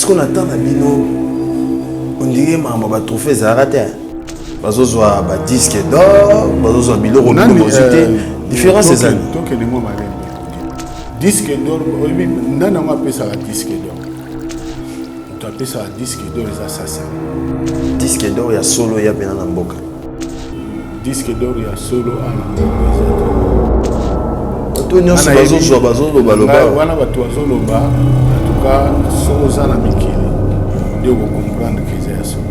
Sikoyo na temps na bino ondire makambo ya batrophée ezalaka te, bazozwa badisque d'or, bazozwa biloko bino bozwi te. Euh, différence ezali. Tokende mwa malembe. Disque d'or, oyebi nani yango apesaka disque d'or? Moto apesaka disque d'or eza sasa. Disque d'or ya solo ya mpena na mboka? Disque d'or ya solo ana mboka eza te. Bato nyonso bazozwa, bazolobaloba. Wana bato bazoloba. En tout cas, soki oza na mikili nde okokomprendre ke eza ya solo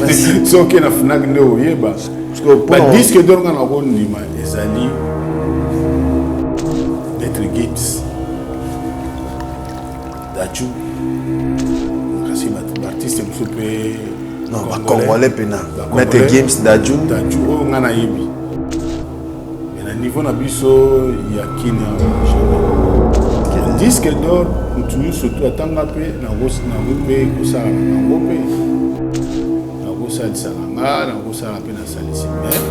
te. Soki na Fnac nde oyeba badisque d'or. Nga nakondima ezali Maître Gims, Dadju, kasi baartiste mosusu mpe. Non, bacongolais mpena Maître Gims, Dadju. Dadju oyo nga nayebi. Mais na niveau na biso ya Kenya, jamais disque d'or. Motu nyonso to atanga mpe nango mpe kosala na bango mpe nakosalisa na nga, nakosala mpe nasalisi, mais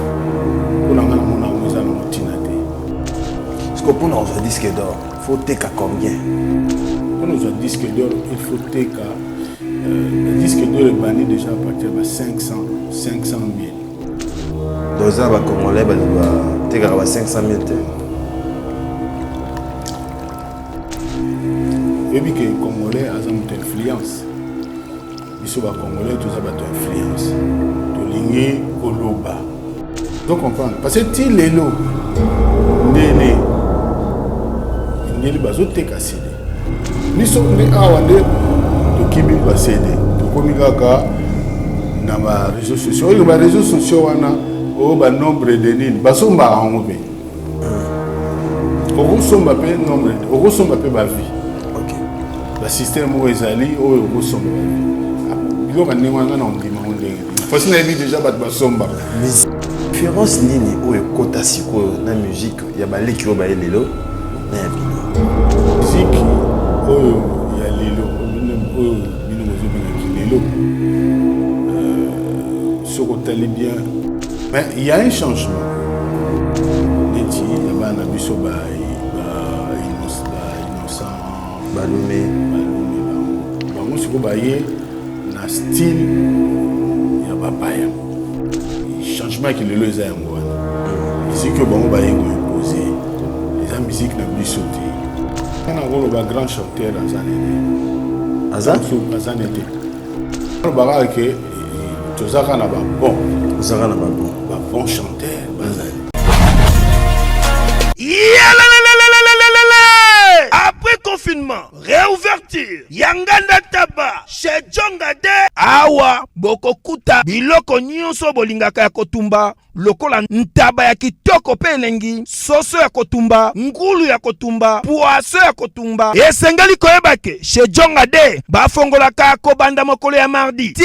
mpo na nga namona yango eza nango ntina te. Parce que mpona kozwa disque d'or, faut teka combien? Mpona kozwa disque d'or, il faut teka disque d'or ebandi déjà à partir ya ba 500 500 000. Donc eza na bacongolais batekaka ba 500 000 te? Oyebi ke congolais aza moto influence. Biso bacongolais toza bato influence, tolingi koloba. To comprendre, parce que ti lelo ndele ndele bazoteka CD. Biso nde awa nde tokimi ba CD, tokomi kaka na ba réseaux sociaux. Oyo ba réseaux sociaux wana, oyo ba nombre de nini basombaka yango mpe. Okosomba mpe nombre, okosomba mpe bavues. Basystème moko ezali oyo okosomba bavues. Biloko ya ndenge wana, na ondima ngo ndenge nini? Parce nayebi déjà bato basombaka. Différence nini oyo ekota sikoyo na musique ya baleki oyo baye lelo na ya bino? Musique oyo ya lelo, oyo bino bozobengaki lelo, soki otali bien, mais il y a un changement neti ya bana biso ba Innocent. Balume. Balume, bango sikoyo baye na style ya bapaya. Changement yaki lelo eza yango wana. Musique oyo bango baye koimpose eza musique na biso te. Na koloba grand chanteur aza nene. Aza. Aza nete. Alobaka ke toza kaka na babon. Ozaka na babon. Babon chanteur bazali. Yalalalalalalalala! Après confinement, réouverture ya Nganda Taba chez Jonga de awa, bokokuta biloko nyonso bolingaka ya kotumba, lokola ntaba ya kitoko mpe elengi, soso ya kotumba, ngulu ya kotumba, poisson ya kotumba. Esengeli koyeba ke chez Jonga de bafongolaka kobanda mokolo ya mardi ti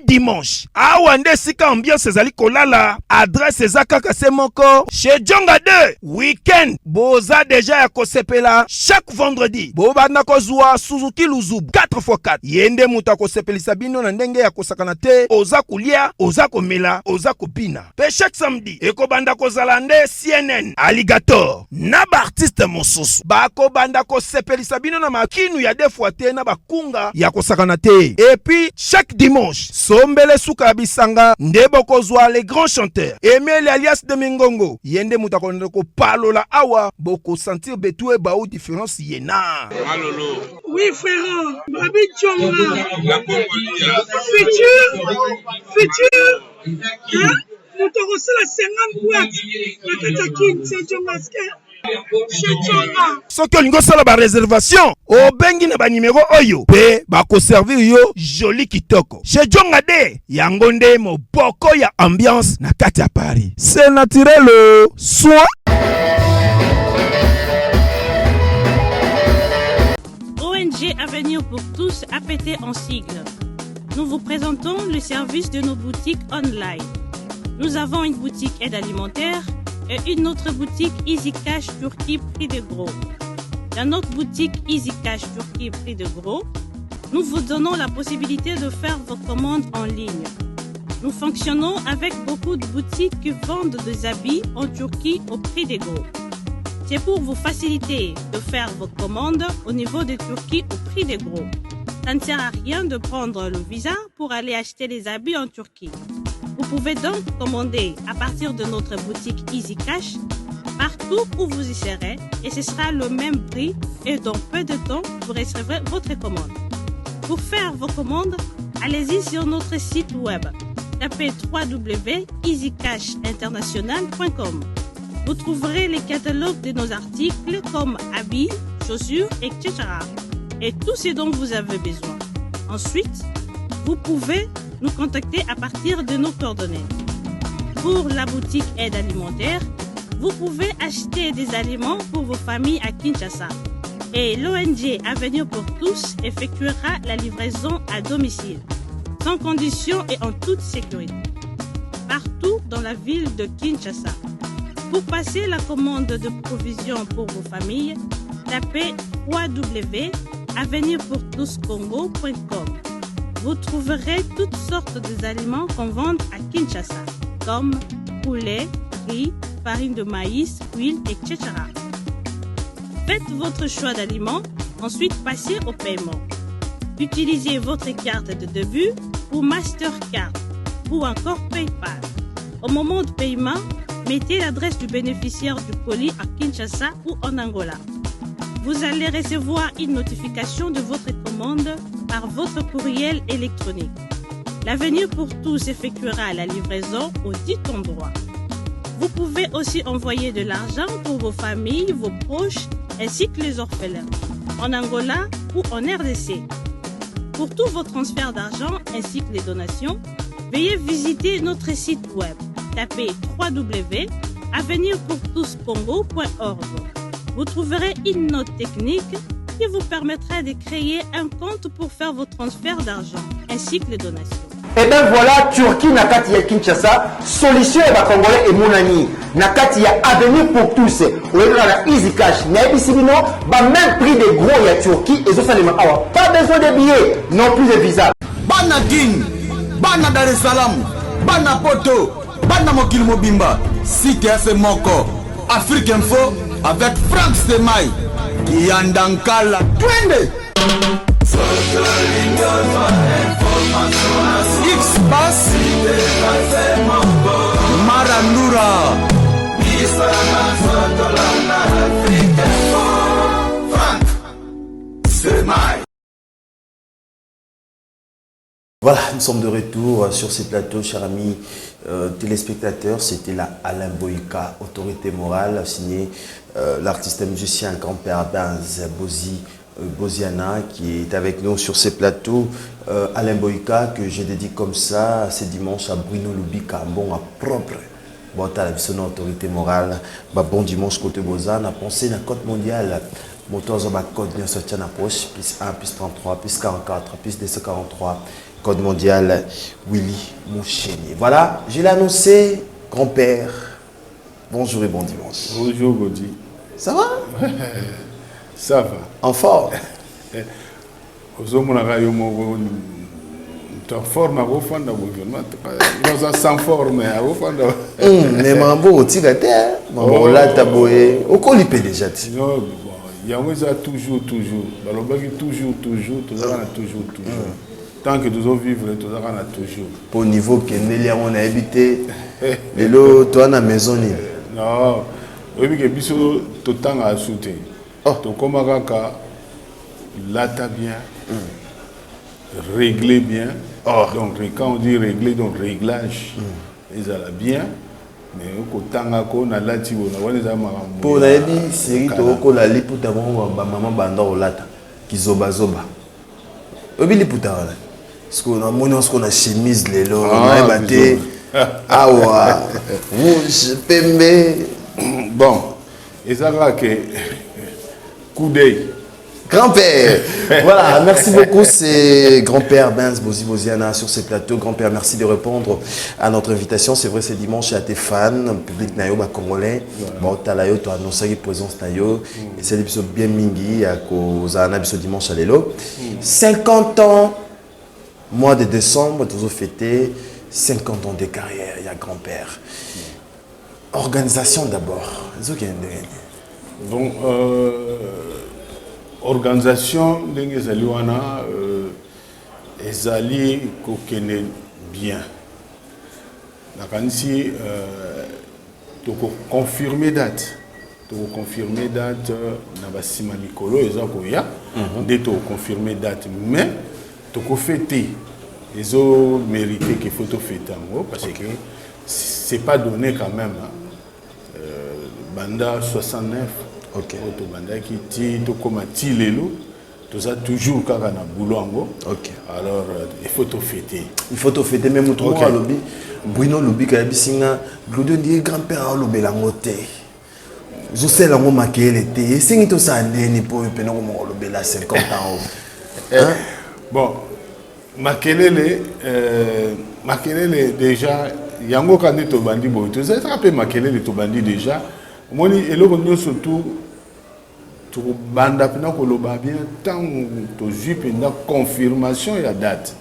dimanche. Awa nde esika ambiance ezali kolala. Adresse eza kaka se moko, chez Jonga 2. Weekend boza deja ya kosepela. Chaque vendredi bobanda kozwa Suzuki Luzubu 4x4. Ye nde moto akosepelisa bino na ndenge ya kosakana te. Oza kolia, oza komela, oza kobina. Mpe chaque samedi ekobanda kozala nde CNN Alligator na baartiste mosusu bakobanda kosepelisa bino na makinu ya deux fois te, na bakunga ya kosakana te. Et puis chaque dimanche, sombele suka ya bisanga nde bokozwa les grands chanteurs Emeli alias de Mingongo. Ye nde moto akolanda kopalola awa. Bokosentir betu ebau différence yena. Malolo. Oui, frère, Babi Djonga. Futur, futur, hein? Moto akosala 50 boîte na kati ya Kin, c'est Djonga chez Djonga. Soki olingi osala bareservation, obengi na banimero oyo mpe bakoservir yo joli kitoko. Chez Djonga de yango nde moboko ya ambiance na kati ya Paris. C'est naturel, soin. ONG Avenir pour tous, APT en sigle. Nous vous présentons le service de nos boutiques online. Nous avons une boutique aide alimentaire et une autre boutique Easy Cash Turquie prix de gros. Dans notre boutique Easy Cash Turquie prix de gros, nous vous donnons la possibilité de faire vos commandes en ligne. Nous fonctionnons avec beaucoup de boutiques qui vendent des habits en Turquie au prix des gros. C'est pour vous faciliter de faire vos commandes au niveau de Turquie au prix des gros. Ça ne sert à rien de prendre le visa pour aller acheter les habits en Turquie. Vous pouvez donc commander à partir de notre boutique Easy Cash partout où vous y serez et ce sera le même prix et dans peu de temps, vous recevrez votre commande. Pour faire vos commandes, allez-y sur notre site web. Tapez www.easycashinternational.com. Vous trouverez les catalogues de nos articles comme habits, chaussures, etc. Et tout ce dont vous avez besoin. Ensuite, vous pouvez nous contacter à partir de nos coordonnées. Pour la boutique aide alimentaire, vous pouvez acheter des aliments pour vos familles à Kinshasa. Et l'ONG Avenir pour tous effectuera la livraison à domicile, sans condition et en toute sécurité, partout dans la ville de Kinshasa. Pour passer la commande de provisions pour vos familles, tapez www.avenirpourtouscongo.com. Vous trouverez toutes sortes d'aliments qu'on vend à Kinshasa, comme poulet, riz, farine de maïs, huile, etc. Faites votre choix d'aliments, ensuite passez au paiement. Utilisez votre carte de début ou Mastercard ou encore PayPal. Au moment de paiement, mettez l'adresse du bénéficiaire du colis à Kinshasa ou en Angola. Vous allez recevoir une notification de votre commande par votre courriel électronique. L'avenir pour tous effectuera la livraison au dit endroit. Vous pouvez aussi envoyer de l'argent pour vos familles, vos proches, ainsi que les orphelins, en Angola ou en RDC. Pour tous vos transferts d'argent ainsi que les donations, veuillez visiter notre site web. Tapez www.avenirpourtouscongo.org. Vous trouverez une note technique qui vous permettra de créer un compte pour faire vos transferts d'argent ainsi que les donations. Eh ben voilà, Turquie na kati ya Kinshasa, solution ya ba Congolais emonani na kati ya avenir pour tous. Oyekaka na Easy Cash, nayebisi bino ba même prix de gros ya Turquie ezosalema awa. Pas besoin de billets, non plus de visa. Bana Kin, bana Dar es Salaam, bana Poto, bana mokili mobimba, site ya se moko, Afrique Info avec Franck Stemay, Kiyanda Nkala, twende! X-Bass, Marandura. Voilà, nous sommes de retour sur ce plateau, chers amis téléspectateurs. C'était la Alain Boyka, autorité morale, signé l'artiste et musicien grand-père Benz Bozi Boziana, qui est avec nous sur ces plateaux. Alain Boyka, que j'ai dédié comme ça ce dimanche à Bruno Lubika, bon à propre. Bon, t'as la vision autorité morale. Bah, bon dimanche côté Bozan, a pensé la côte mondiale. Moto zoba code bien sorti en approche, plus 1, plus 33, plus 44, plus 243. Code mondial Willy Moucheni. Voilà, je l'ai annoncé, grand-père. Bonjour et bon dimanche. Bonjour Godi. Ça va? Ça va. En forme? Ozomonaka yo moko moto en forme akofanda gouvernement oza sans forme akofanda. Mais mambo otika te, mambo olata boye okoli mpe déjà ti. Non, bon, yango eza toujours toujours, balobaki toujours toujours, tozalaka na toujours toujours. Tant que tozovivre, tozalaka na toujours. Po niveau okendeli yango nayebi te lelo toa na maison nini. Non, oyebi ke biso totangaka su te. Tokóma kaka lata bien, régler bien. Donc quand on dit régler, donc réglage ezala bien, mais okotangako nalati bona wana eza makambo. Mpo nayebi série tokokola liputa moko bamama banda kolata kizobazoba, oyebi liputa wana. Sikoyo namoni sikoyo na chemise lelo, nayeba te awa rouge pembe. Bon, eza kaka ke coup d'œil. Grand-père. Voilà, merci beaucoup. C'est grand-père Benz Bozi Boziana sur ce plateau. Grand-père, merci de répondre à notre invitation. C'est vrai, c'est dimanche à tes fans, public na yo, ba congolais. Bon, talayo, toi, annoncé présence na yo. Et c'est l'épisode bien mingi, à cause dimanche à l'élo. 50 ans, mois de décembre, toujours fêté 50 ans de carrière, il y a grand-père. Organisation d'abord. Bon, Organisation ndenge ezali wana, ezali kokende bien. Nakanisi tokoconfirme date, tokoconfirme date na basima mikolo eza koya. Nde tokoconfirme date, mais tokofete, ezomérite qu'il faut tofete yango, parce que c'est pas donné quand même, hein. Banda 69 oyo tobandaki ti tokóma ti lelo, toza toujours kaka na boulot yango. Alors il faut tofete. Il faut tofete, mais moto moko alobi, Bruno Lobika ayebisi nga: Glody, ondiri grand-père aolobela yango te, ozosala yango makeyele te, esengi tosala ndeni mpo oyo pene komoko olobela 50 ans oyo? Bon, makelele, makelele déjà yango kaka nde tobandi boye, tozalaka mpe makelele, tobandi déjà. Omoni, eloko nyonso tu tokobanda mpena koloba bien ntango tozwi mpenza confirmation ya date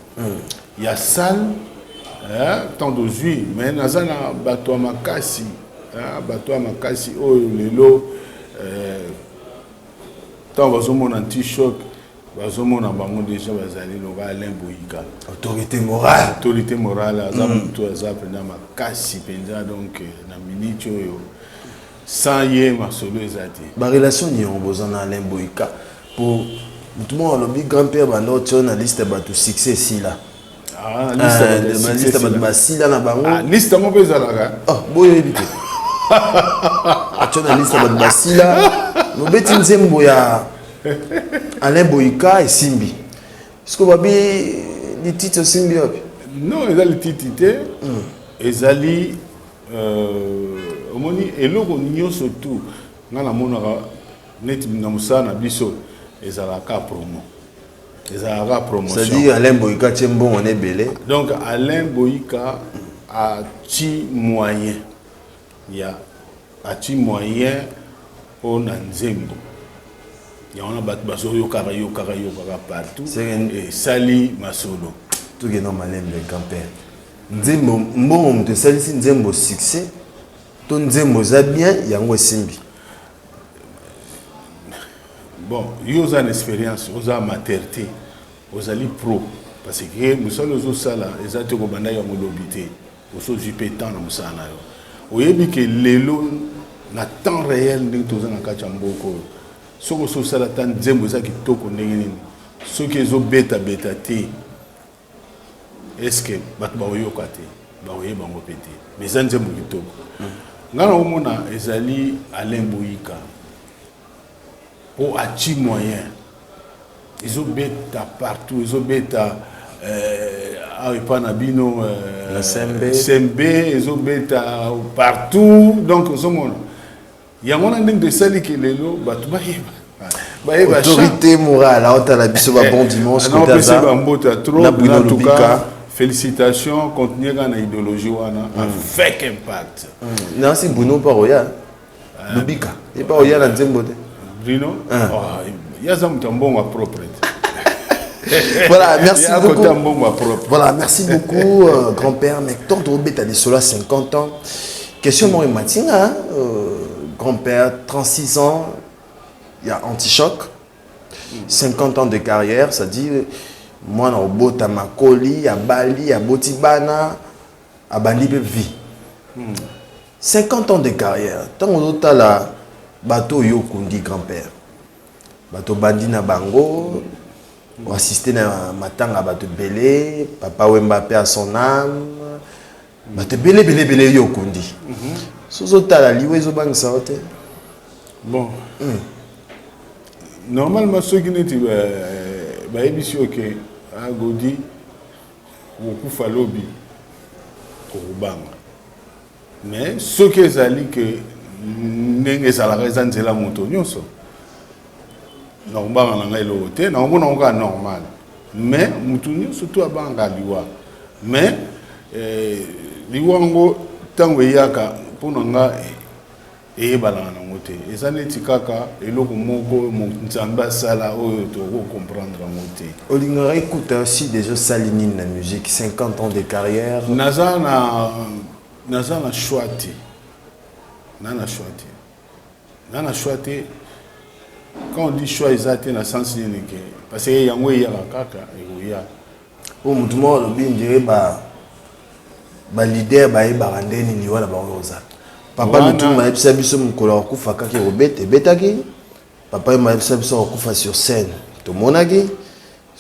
ya salle, ntango tozwi. Mais naza na bato ya makasi, bato ya makasi oyo lelo ntango bazomona Anti-Choc, bazomona bango déjà bazali loka Alain Boyika. Autorité morale. Autorité morale, aza motu aza mpenza makasi mpenza. Donc na minute oyo, sans ye masolo eza te. Barelation niongo boza na Alain Boyika? Po motu moko alobi grand père banda otio na liste ya bato succès esila. Liste bato basila na bango. Liste yango mpe ezalaka. Boyebi te, atio na liste ya bato basila. Mobeti nzembo ya Alain Boyika esimbi siko, babi lititi osimbi wapi? Non, eza lititi te. Ezali omoni, eloko nyonso tu nga namonaka neti na mosala na biso ezalaka promo, ezalaka promotion. C'est-à-dire Alain Boyika tie mbongo na ebele. Donc Alain Boyika ati moyen ya, ati moyen mpona nzembo yango wana, bato bazoyokaka yokaka yokaka partout, esali masolo. Tokenda malembe, grand-père. Nzembo, mbongo moto esalisi nzembo succès to nzembo eza bien yango esimbi? Bon, yo oza na expérience, oza amateur te, ozali pro, parce que mosala ozosala eza te kobanda yango lobi te. Osozwi mpe temps na mosala na yo, oyebi ke lelo na temps réel ndenge toza na kati ya mboka oyo, soki ososala ta nzembo eza kitoko ndenge nini, soki ezobetabeta te, est-ce bato bakoyoka te, bakoyeba yango mpe te? Mais eza nzembo kitoko. Ngai nakomona ezali Alain Boyika mpo ati moyen, ezobeta partout, ezobeta awa epa na bino. Sembe. Sembe, ezobeta partout. Donc ozomona yango wana ndenge esaliki lelo bato bayeba, bayeba. Autorité morale aotala biso ba bon dimanche. Napesi bambote trop en tout cas. Félicitations, continue kaka na idéologie wana avec impact. Nasi Bruno mpa oya Lobika, ye mpa oya na nzembo te. Bruno ye aza moto ya mbongo propre te. Voilà, merci beaucoup. Propre. Voilà, merci beaucoup, grand-père. Mais tant que tu as des à 50 ans, question moi matinga, grand-père, 36 ans, il y a Anti-Choc, 50 ans de carrière, ça dit, moi, na obota makoli, abali, aboti bana, abandi pe vie. 50 ans de carrière, tant que la bateau yo kundi grand-père, bato bandi na bango, oassiste na matanga bato ebele, Papa Wemba mpe à son âme, bato ebele ebele ebele yo okundi. So ozotala liwa, ezobangisa yo te? Bon, normalement soki neti bayebisi yo ke agodi okokufa lobi, okobanga. Mais soki ezali ke ndenge ezalaka, eza nzela moto nyonso, nakobanga na ngai eloko te, nakomona yango kaka normal. Mais motu nyonso to abangaka liwa, mais liwa yango ntango eyaka, mpo na nga eyebanaka nango te. Eza neti kaka eloko moko Nzambe asala oyo tokocomprendre yango te. Olingaka ekuta si déjà osali nini na musique, 50 ans de carrière? Naza na choix te, na choix te, na choix te. Quand on dit choix eza te na sens nini ke parce que yango eyaka kaka ekoya. Po mutu moko alobi ndire ba ba leader bayebaka nde nini liwa na bango ekozala. Papa Lutumba ayebisa biso mokolo akokufa kaka ekobeta ebetaki. Papa Yuma ayebisa biso akokufa sur scène tomonaki.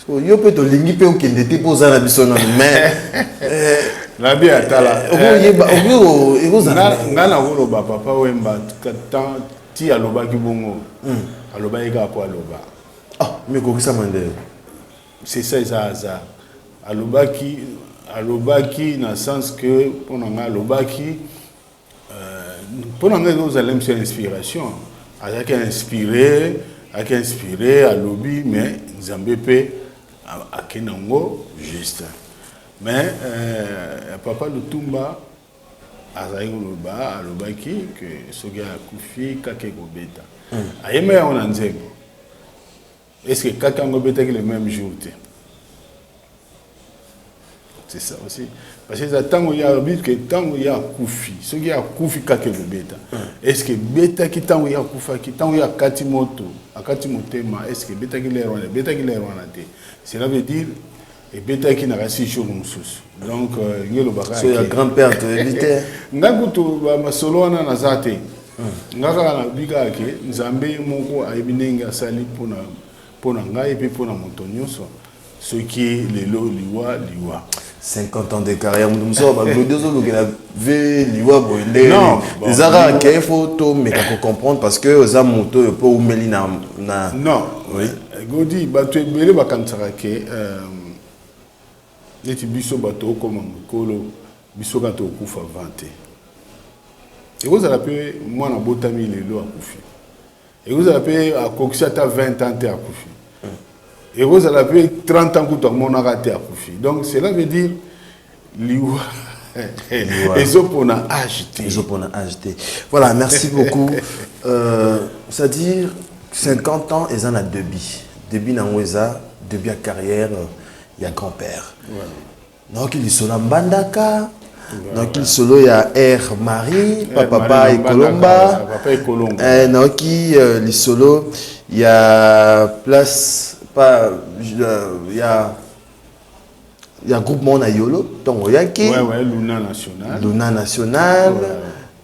Yo mpe tolingi mpe okende te mpo oza na biso nano mais eh, nabi atala okoyeba eh, ekozala ngai nakoloba papa wemba ti alobaki bongo alobaki kaka po aloba. Ah, mais ekokisama nde. C'est ça, eza hasard. Alobaki, alobaki na sens que mpo na ngai alobaki mpo na ngai ekozala mso inspiration, azalaki inspiré, azalaki inspiré, alobi, mais Nzambe mpe akende yango juste. Mais papa Lutumba azalaki koloba, alobaki que soki akufi kaka ekobeta. Ayemba yango na nzembo. Est-ce que kaka yango ebetaki le même jour te? C'est ça aussi. Parce que ntango ya alobi ke ntango ya akufi, soki ya akufi kaka ekobeta. Est-ce que ebetaki ntango ya akufaki, ntango ya akati moto, akati motema, est-ce que ebetaki l'heure wana, ebetaki l'heure wana te? Cela veut dire ebetaki na kasi jour mosusu. Donc nge elobaka so ya grand-père toyebi te. Ngai kutu masolo wana naza te. Nga kaka nalobi kaka ke Nzambe ye moko ayebi ndenge asali mpona ngai mpe mpona moto nyonso. Soki lelo liwa liwa. 50 ans de carrière, moto mosusu baglodi ozolukela ve liwa boye nde eza kaka ke fo tomeka kocomprendre parce que oza moto oyo mpo oumeli na non. Oui. Godi, bato ebele bakanisaka ke neti biso bato okoma mokolo, biso kaka tokokufa avant te. Ekozala mpe mwana abotami lelo akufi, ekozala mpe akokisi ata 20 ans te akufi, ekozala mpe 30 ans kutu amonaka te akufi. Donc cela veut dire liwa ezopona âge te. Ezopona âge te. Voilà, merci beaucoup. C'est-à-dire 50 ans eza na début, début nango eza début ya carrière ya grand-père. Naoki lisolo ya Mbandaka, naoki lisolo ya R Marie, papa Ekolomba, naoki lisolo ya place pa ya ya groupement na Yolo ntongo oyaki. Luna National. Luna National.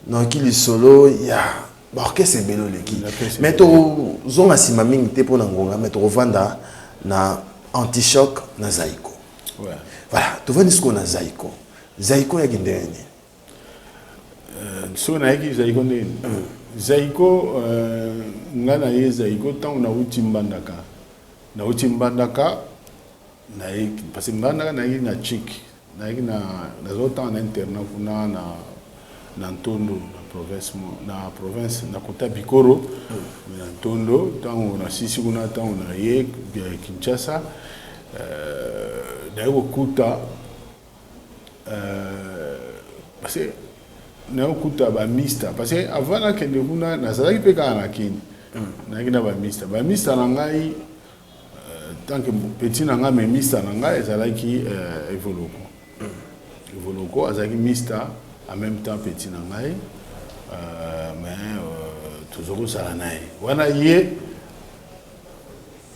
Naoki lisolo ya baorchestre ebele oleki. Mais tozonga nsima mingi te mpona ngonga, mais tokovanda na anti-choc na Zaiko. Voilà, tovandi sikoyo na Zaiko. Zaiko yaki ndenge nini? So nayaki Zaiko ndenge nini? Zaiko, ngai na ye Zaiko ntango nauti Mbandaka. Nauti Mbandaka, nayeki, parce que Mbandaka nayaki na Chik, nayaki na, nazotanga na internat kuna na Ntondo, na province, na province, na kota Bikoro, na Ntondo. Ntango nasisi kuna, ntango na ye Kinshasa, naye kokuta, parce que naye kokuta bamista, parce que avant nakende kuna nazalaki mpe kaka na Kini, nayaki na bamista, bamista na ngai tant que petit na ngai, mais mista na ngai ezalaki Evoloko. Evoloko azalaki mista en même temps petit na ngai, mais toza kozala na ye wana,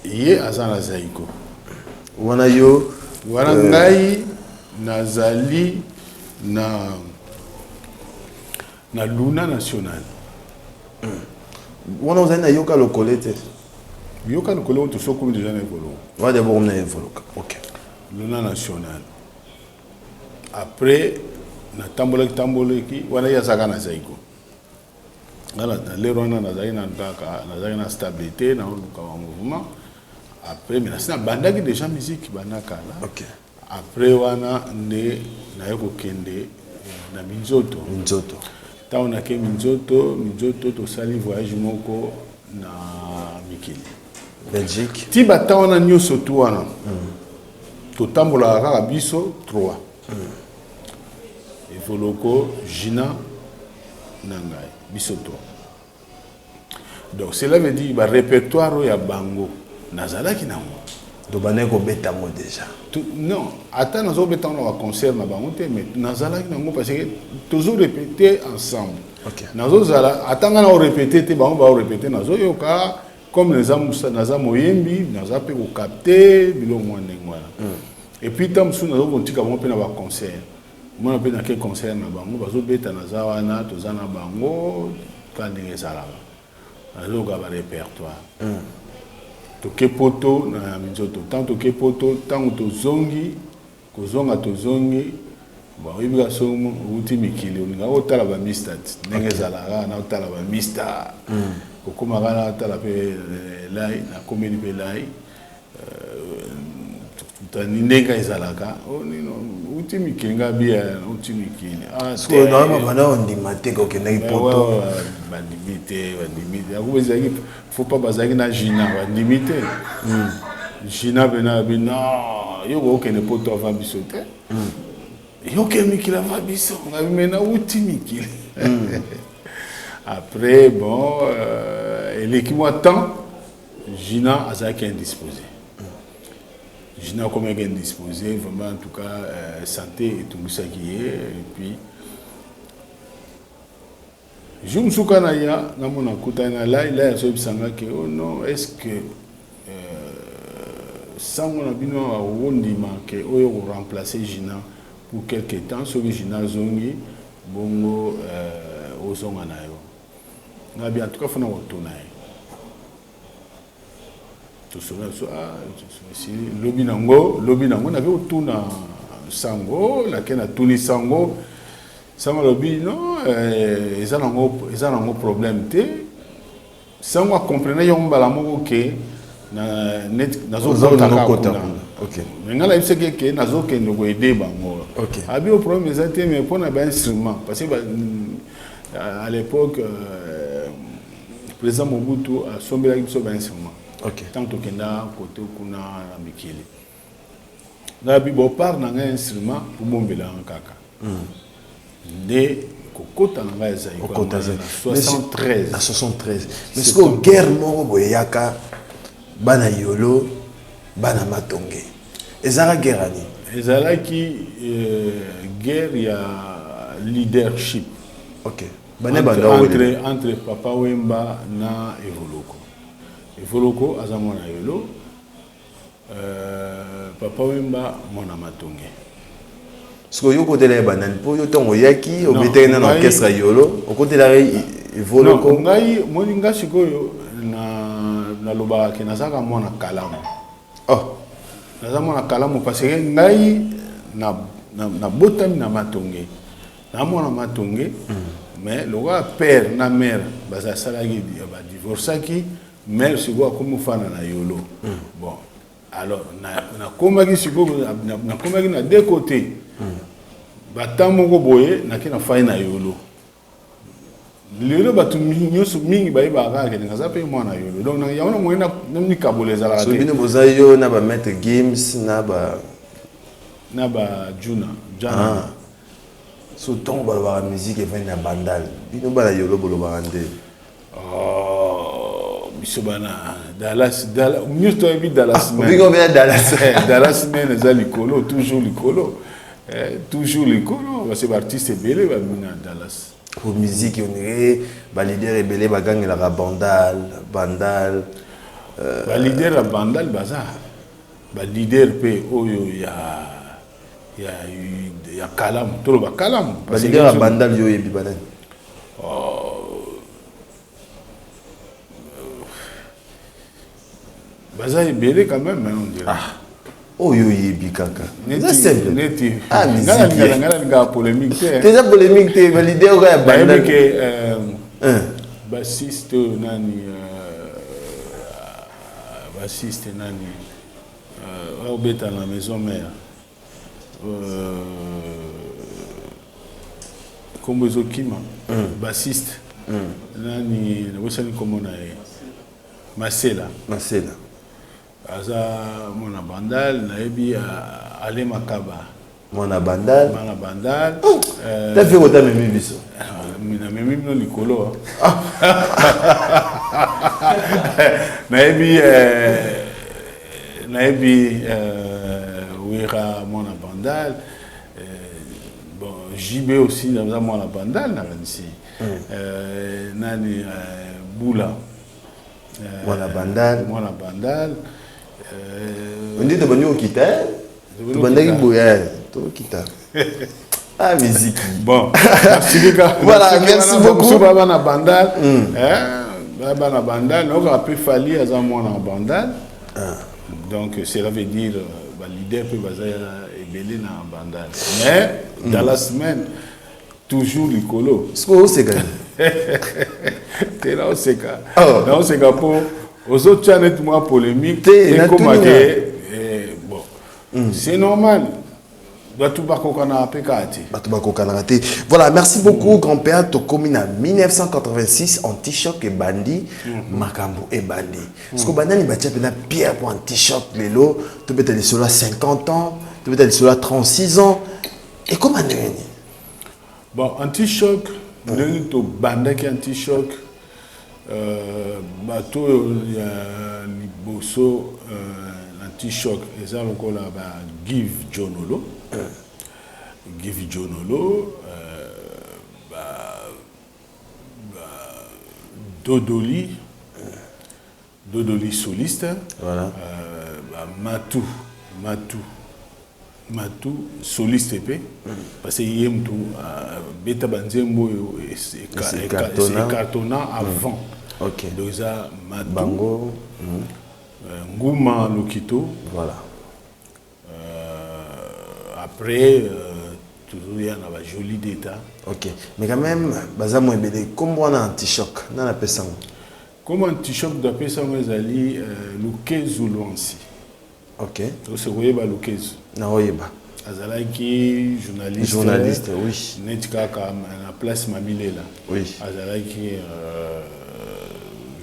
ye aza na Zaiko. Wana yo wana ngai nazali na Luna National. Wana ozali na Yoka Lokole te? Yoka Lokole oyo tosokomi déjà na Evoloko. Wana d'abord na Evoloko, ok. Luna National. Après natambolaki tambolaki wana, ye azalaka na Zaiko. Nga na lero wana nazalaki na kaka, nazalaki na stabilité, naoluka ba mouvement. Après, mais nasi nabandaki déjà musique banda kala. Après wana nde naye kokende na Minzoto. Minzoto. Ntango nake Minzoto, Minzoto tosali voyage moko na mikili. Belgique. Ti bata wana nyonso tu wana totambolaka kaka biso 3. Evoloko, Gina na ngai, biso 3. Donc cela veut dire ba répertoire oyo ya bango nazalaki nango. Tobandaki kobeta yango déjà? Non, ata nazobeta yango na baconcert na bango te, mais nazalaki nango parce que tozo répéter ensemble. Nazozala, ata ngai nao répéter te, bango bao répéter, nazoyoka. Comme naza naza moyembi, naza pe ko capter biloko mwa ndenge wana. Et puis tango mosusu nazo kotika bango pe na ba concert. Omona pe nake concert na bango, bazo beta naza wana, toza na bango, kaka ndenge ezalaka. Nazoyoka ba repertoire. Toke poto na minzoto. Tango toke poto, tango tozongi, kozonga tozongi, bon oyebi kaka soki owuti mikili olingaka otala ba mista ti ndenge ezalaka kaka na otala ba mista. Kokoma kaka na otala pe lay, nakomeli pe lay. Tani ndenge ezalaka oh nino uti mikili nga bia uti mikili ah sikoyo na wana banda ondima te kokendaki poto. Bandimi te, bandimi te, yango ezalaki faut pas, bazalaki na Gina, bandimi te. Gina pena abi non, yo kokende poto avant biso te, yo okende mikili avant biso. Ngabi me nauti mikili. Après bon, eleki mwa temps, Gina azalaki indisposé. Gina akomaki indisposé vraiment, en tout cas santé etungisaki ye. Et puis jour mosusu kaka naya namona akutani na Lai. Lai azoyebisa nga ke oh non, est ce que sango na bino akokondima ke oyo koremplacer Gina pour quelque temps, soki Gina azongi bongo ozonga na yo? Ngabi en tout cas fona kotuna ye. Tosolola biso, ah, esili lobi nango, lobi nango nake kotuna sango, nake natuni sango, sango alobi non, eza nango, eza nango problème te. Sango acomprene yango mbala moko ke neti nazokota kaka kuna. Mais ngai nayebisaki ke nazokende koede bango. Abi o problème eza te, mais mpona bainstrument, parce que à l'époque président Mobutu asombelaki biso bainstrument ntango tokenda kote kuna na mikili. Ngabi bo part na ngai instrument bobombelanga kaka. Nde kokota na ngai ezali na 73. Na 73. Mais sikoyo guerre moko boye eyaka, bana Yolo, bana Matonge, ezalaka guerre ya nini? Ezalaki guerre ya leadership. Bane banda entre Papa Wemba na Evoloko. Evoloko aza mwana Yolo, Papa Wemba mwana Matonge. Sikoyo yo okotela ye banani? Mpo yo ntango oyaki obetaki na orchestre ya Yolo, okotelaka Evoloko? Ngai moni nga sikoyo nalobaka ke nazalaka mwana Kalamu. Oh. Naza mwana Kalamu parce que ngai nabotami na Matonge, na mwana Matonge, mais lokola père na mère bazasalaki badivorçaki, mère sikoyo akomi ofanda na Yolo. Bon alors nakomaki sikoyo, nakomaki na deux côtés. Bata moko boye nake na fai na Yolo. Lelo bato nyonso mingi bayebaka kaka kende naza mpe mwana Yolo, donc yango na moye na mikabola ezalaka te. Bino boza yo na ba Maître Gims na ba na ba Juna Jana. So ntongo balobaka musique evandi na Bandal, bino bana Yolo bolobaka nde? Oh, biso bana Dallas, Dallas nyonso toyebi Dallas. Obiki obena Dallas. Dallas men eza likolo, toujours likolo, toujours likolo, parce que baartiste ebele babimi na Dallas. Po musique on dirait baleader ebele bagangelaka Bandal, Bandal. Baleader ya Bandal baza baleader mpe oyo ya Kalamu, toloba Kalamu. Baleader ya Bandal yo oyebi banani? Baza ebele quand même, on dirait. Ah, oyo oyebi kaka. Eza simple. Neti ngai nalingaka polémique te. Eza polémique te, baleader oyo ya Bandal. Nayebi ke bassiste oyo nani, bassiste nani obeta na Maison Mère, nkombo ezokima, bassiste nani, nabosani nkombo na ye, Masela. Masela. Aza mwana Bandal. Nayebi Ale Makaba. Mwana Bandal. Mwana Bandal. Ta fi kota memi biso. Namemi bino likolo. Nayebi nayebi Wera mwana Bandal. Bon, JB aussi aza mwana Bandal nakanisi. Nani, Bula. Mwana Bandal. Mwana Bandal. Nde tobandi kokita, tobandaki boye, tokita. Ah, musique. Bon, voilà, merci beaucoup. Bana Bandal, bana Bandal, donc après Fally aza mwana Bandal. Donc cela veut dire ba leader pe baza ebele na Bandal. Mais dans la semaine toujours likolo. Siko oseka. Te, na oseka. Na oseka po ozotia neti mwa polémique ekoma ke bon. C'est normal. Bato bakokanaka mpe kaka te. Bato bakokanaka te. Voilà, merci beaucoup, grand-père. Tokomi na 1986, Antichoc ebandi, makambo ebandi. Parce que banani batia mpenza pierre po Antichoc lelo tobeta lisolo ya 50 ans, tobeta lisolo ya 36 ans, ekoma ndenge nini? Bon, Antichoc, ndenge tobandaki Antichoc, bato oyo ya liboso Antichoc eza lokola ba Give Jonolo, Give Jonolo, ba Dodoli, Dodoli soliste. Voilà. Ba Matu, Matu, Matu soliste mpe, parce que ye mutu beta banzembo oyo ecartonna avant. Donc eza Matu. Bango. Nguma Lokito. Voilà. Après tozoya na bajoli d'état. Ok, mais quand même baza mo ebele. Kombo wana Antichoc, nana apesa yango? Kombo Antichoc dapesa yango ezali Lukezu Lwansi. Tose koyeba Lukezu? Naoyeba. Azalaki journaliste. Journaliste, oui. Neti kaka na place Mamilela. Azalaki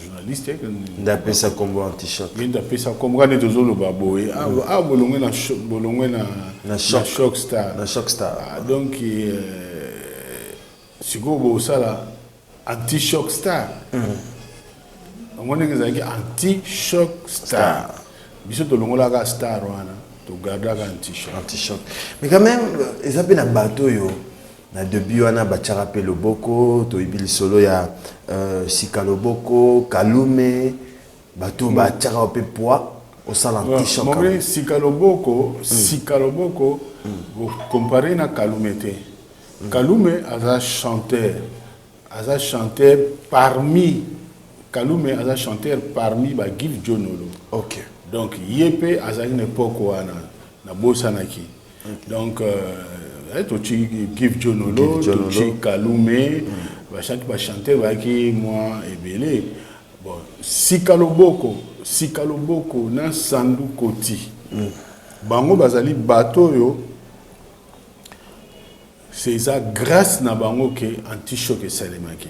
journaliste. Nde apesa kombo Antichoc. Ye nde apesa kombo kaka nde tozoloba boye ah, bolongwe na bolongwe na na Choc Star. Na Choc Star. Ah, donc sikoyo bosala Anti-Choc Star. Yango ndenge ezalaki Anti-Choc Star, biso tolongolaka star wana, togardaka Anti-Choc. Antichoc. Mais quand même eza mpe na bato oyo na début wana batiaka mpe loboko. Toyebi lisolo ya Sika Loboko, Kalume, bato batiaka mpe poids osala Antichoc. Mombe Sika Loboko, Sika Loboko compare na Kalume te. Kalume aza chanteur, aza chanteur parmi, Kalume aza chanteur parmi ba Give Jonolo. Donc ye mpe azalaki na époque wana, nabosanaki. Donc totie Give Jonolo, totie Kalume, bachanteur bayaki mwa ebele. Bon, Sika Loboko, Sika Loboko na Sandu Koti, bango bazali bato oyo c'est eza grâce na bango ke Antichoc esalemaki.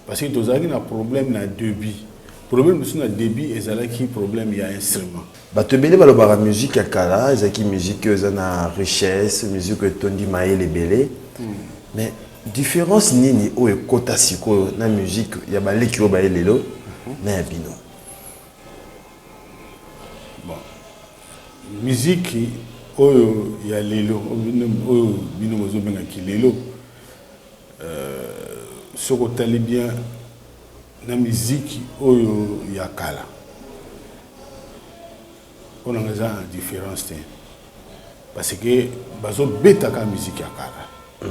Parce que tozalaki na problème na début, problème mosusu na début ezalaki problème ya instrument. Bato ebele balobaka musique ya kala ezalaki musique oyo eza na richesse, musique oyo etondi mayele ebele. Mais différence nini oyo ekota sikoyo na musique ya baleki oyo baye lelo na ya bino? Bon, musique oyo ya lelo, oyo bino bozobengaki lelo, soki otali bien na musique oyo ya kala, mpona nga eza na différence te, parce que bazobetaka musique ya kala.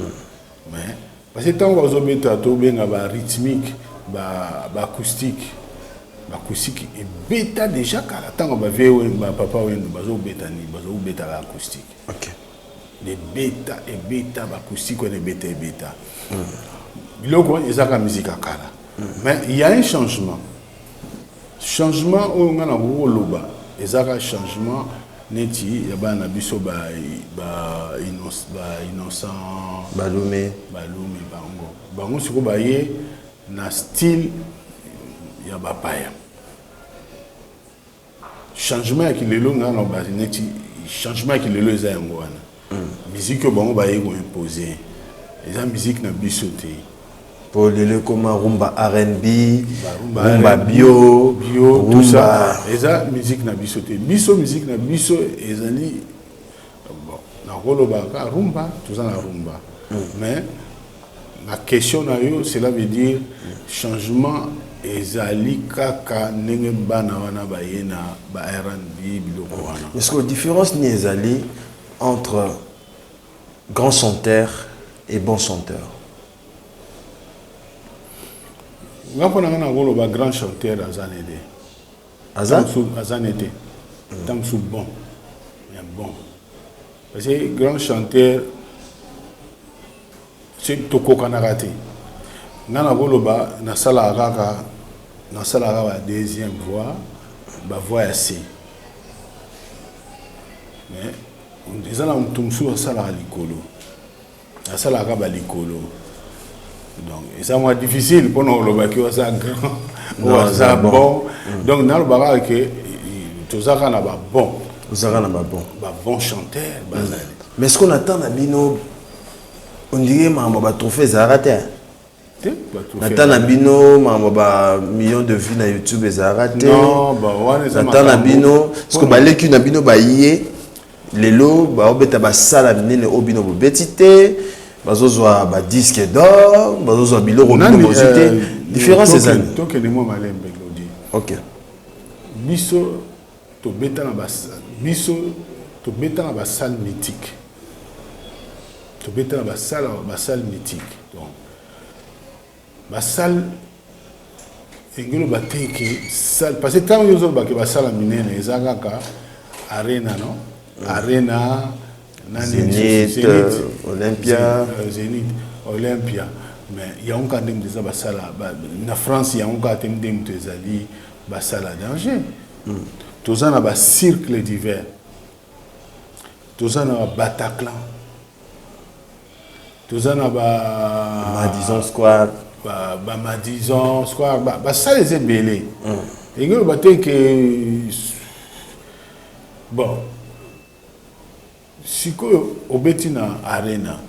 Mais parce que ntango bazobeta, tobenga ba rythmique, ba acoustique, ba acoustique ebeta déjà kala. Ntango bavieux, bapapa Wendo bazobeta nini? Bazobeta ba acoustique. Ebeta, ebeta ba acoustique wana, ebeta, ebeta biloko wana, ezaka musique ya kala. Mais il y a un changement. Changement oyo nga nakoki koloba ezaka changement neti ya bana na biso ba Innocent. Balume. Balume, bango sikoyo baye na style ya bapaya. Changement ya kilelo, nga na ba neti changement ya kilelo eza yango wana. Musique oyo bango baye koimpose eza musique na biso te. Po lelo ekoma rumba R&B, rumba bio. Bio, tout ça eza musique na biso te. Biso, musique na biso ezali, bon, nakolobaka rumba, toza na rumba, mais Na question na yo, cela veut dire changement ezali kaka ndenge bana wana baye na ba R&B, biloko wana. Mais ce que différence ni ezali entre grand chanteur et bon chanteur? Nga mpo na nga nakoloba grand chanteur aza ne te. Aza? Aza ne te. Ntango mosusu bon. Mais bon. Parce que grand chanteur tokokanaka te. Nga nakoloba nasalaka kaka nasalaka ba deuxième voix, ba voix ya C. Mais eza na moto mosusu asalaka likolo. Asalaka ba likolo. Donc eza mwa difficile mpona olobaki oyo aza grand, oyo aza bon. Donc nalobaka ke toza kaka na ba bon. Ozalaka na ba bon. Ba bon chanteur bazali. Mais ce qu'on attend na bino, on dirait makambo ba trophée ezalaka te. Te, ba trophée. Na temps na bino makambo ba millions de vues na YouTube ezalaka te. Non, ba wana eza Na temps na makambo. bino, parce que baleki na bino ba ye lelo ba obeta ba sala minene oyo bino bobeti te, bazozwa ba disque d'or, bazozwa biloko bino Nani, bozwi te. Différence ezali. Tokende mwa malembe, Glody. OK. Biso tobeta na ba, biso tobeta na ba salle mythique. Tobeta na ba salle, ba salle mythique. Donc ba salle engelo ba te ke salle, parce que tango yozo ba ke ba salle minene eza kaka arena, non? Arena, nani, Zénith, Zénith, Olympia. Zénith, Olympia. Mais yango kaka nde moto eza basala, ba, na France yango kaka te nde moto ezali basala danger. Toza na ba cercle divers. Toza na ba Bataclan. Toza na ba Madison Square. Ba, ba Madison Square, ba, ba salle eza ebele. Engelo ba te ke bon. Sikoyo obeti na arena.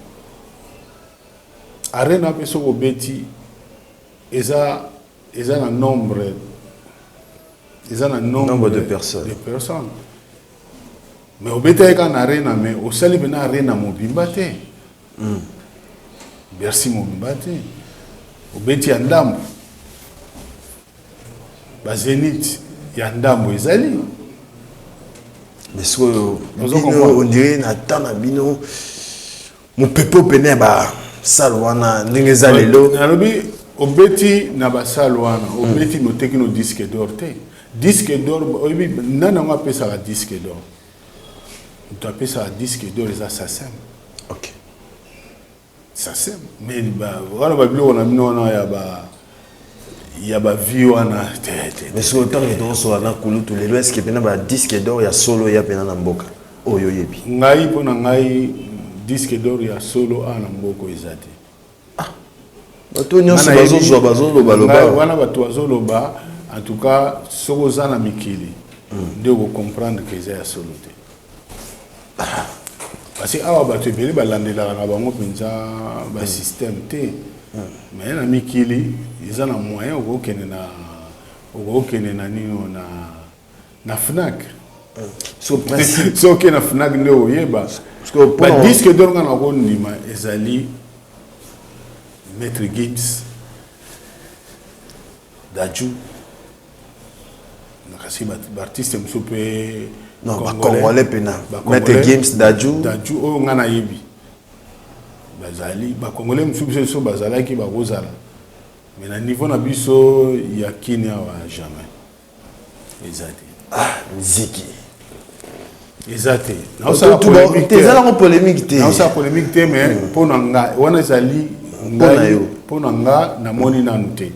Arena pe soko obeti eza, eza na nombre, eza na nombre, nombre de personnes. De personnes. Mais obetaki kaka na arena, mais osali pena arena mobimba te. Bercy mobimba te. Obeti ya ndambo. Ba Zénith ya ndambo ezali. Mais sikoyo, Ozo bino, comprendre? on dirait na temps na bino, mopepe pene ya ba salle wana ndenge eza lelo. Nalobi obeti na ba salle wana, obeti noteki no disque d'or te. Disque d'or, oyebi nani yango apesaka disque d'or? Moto apesaka disque d'or eza SACEM. OK. SACEM. Mais ba wana ba biloko na bino wana ya ba ya ba vie wana te, te, te. Mais soki otango tozosola na kulutu lelo, est-ce que pena ba disque d'or ya solo ya pena na mboka oyo oyebi? Ngai mpo na ngai disque d'or ya solo awa na mboka eza te. Ah, bato nyonso Nga nayebi- bazozwa, bazoloba loba. Ngai wana bato bazoloba, en tout cas soki oza na mikili nde okocomprendre ke eza ya solo te. Parce que awa bato ebele balandelaka na bango mpenza ba système te. Mais na mikili eza na moyen okokende na, okokende na nino na, na Fnac. So principe. Soki na Fnac nde oyeba. Parce que Ba pour disque d'or nga na kondima ezali Maître Gims, Dadju, kasi ba artiste mosusu pe Non, ba Congolais. Congolais pena. Ba Maître Congolais, Gims, Dadju. Dadju oyo nga nayebi. Bazali ba Congolais mosusu biso so bazalaki bakozala. Mais na niveau na biso ya Kenya awa jamais. Eza te. Ah, nziki. Eza te. Naosala Tout ba- polémique te. Eza nango polémique te. Naosala polémique te, mais mpo na nga wana ezali Mpo na ngai, yo. mpo na nga namoni nanu te.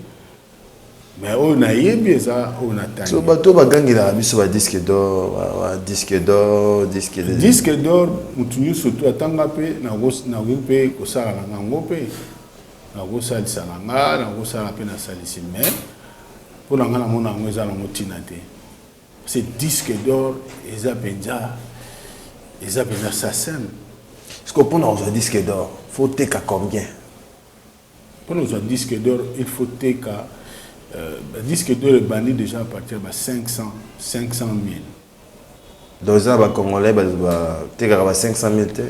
Mais oyo nayebi eza oyo natangi. So bato bagangelaka biso ba disque d'or, ba disque d'or, disque d'or. Disque d'or mutu nyonso tu atanga mpe nakoki mpe kosala na ngango mpe nakosalisa na nga, nakosala mpe nasalisi, mais mpo na nga namona yango eza nango ntina te. Parce que disque d'or eza mpenza, eza mpenza SACEM. Parce que mpona kozwa disque d'or, faut teka combien? Mpona kozwa disque d'or, il faut teka, ba disque d'or ebandi déjà à partir ya ba 500 000. Donc eza na ba Congolais ba tekaka ba 500 000 te? Non.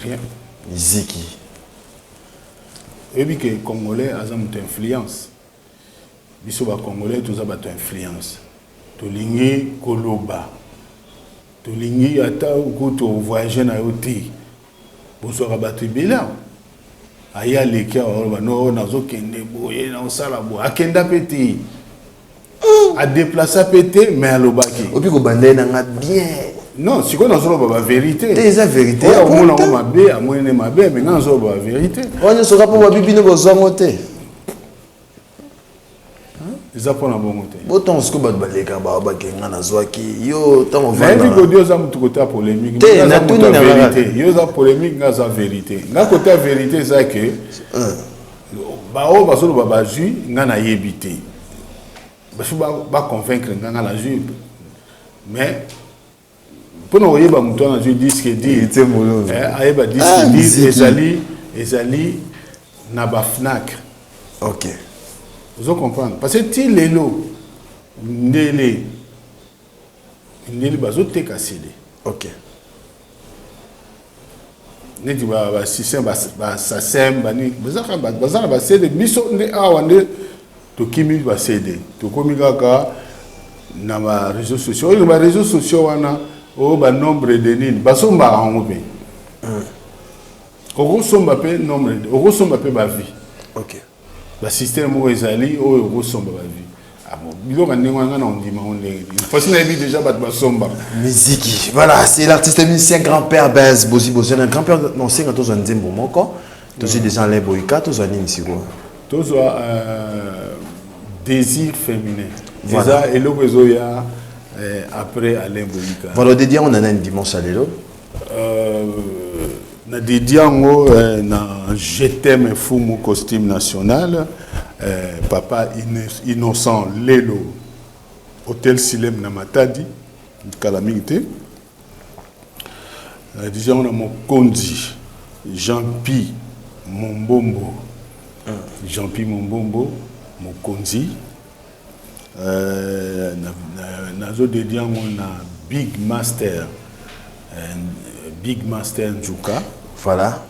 Rien. Miziki. Oyebi ke congolais aza moto ya influence. Biso ba congolais toza bato ya influence. Tolingi koloba. Tolingi ata kutu voyager na yo te. Bozwaka bato ebele awa. Aye aleki awa oloba no nazokende boye naosala boye. Akenda mpe te. A déplaça mpe te mais alobaki. Obi kobanda ye na nga bien. Non, sikoyo nazoloba ba vérité. Te eza vérité. Oyo amona yango mabe, amoni ne mabe, mais nga nazoloba ba vérité. Oyo nyonso kaka mpo babi bino bozwa te. Eza mpona bongo te. Botango sikoyo bato baleka bawa bakenga nazwaki yo ntango nayebi kodi oza motu kote ya polémique. Te, natuni na vérité. Yo oza polémique, nga aza vérité. Nga kote ya vérité eza ke baoyo bazoloba bazwi, nga nayebi te. Baso baconvaincre nga, nga nazwi, mais mpona koyeba moto wana azwi disque dur, ayeba disque dur ezali ezali na bafnac. Ok. Ozo comprendre, parce que ti lelo ndele ndele bazoteka CD. Ok. Neti basystème basasem bani baza na bacd. Biso nde awa nde tokimi bacd, tokomi kaka na baréseaux sociaux. Oyo baréseaux sociaux wana, oyo banombre de nini basombaka yango mpe. Okosomba mpe nombre, okosomba mpe bavie. Ok. Basystème moko ezali oyo okosomba bavie. Ah bon, biloko ya ndenge wana nga na ondima ngo ndenge nini? Parce nayebi déjà bato basombaka. Miziki. Voilà, c'est l'artiste musicien grand-père Benz Bozi Bozi. Un grand-père, non, c'est quand on nzembo moko. Tozwi déjà Alain Boyka, tozwa nini sikoyo? Tozwa Désir féminin. Eza eloko ezoya après Alain Boyika. Voilà, odédier yango na nani dimanche ya lelo? Na dédier yango na Je t'aime Fumu costume national, papa Innocent Lelo, Hôtel Silem na Matadi, kala mingi te. Na dédier yango na mokonzi Jean-Pi Mombombo. Jean-Pi Mombombo mokonzi. Nazodédier yango na Big Master, Big Master Njuka. Voilà.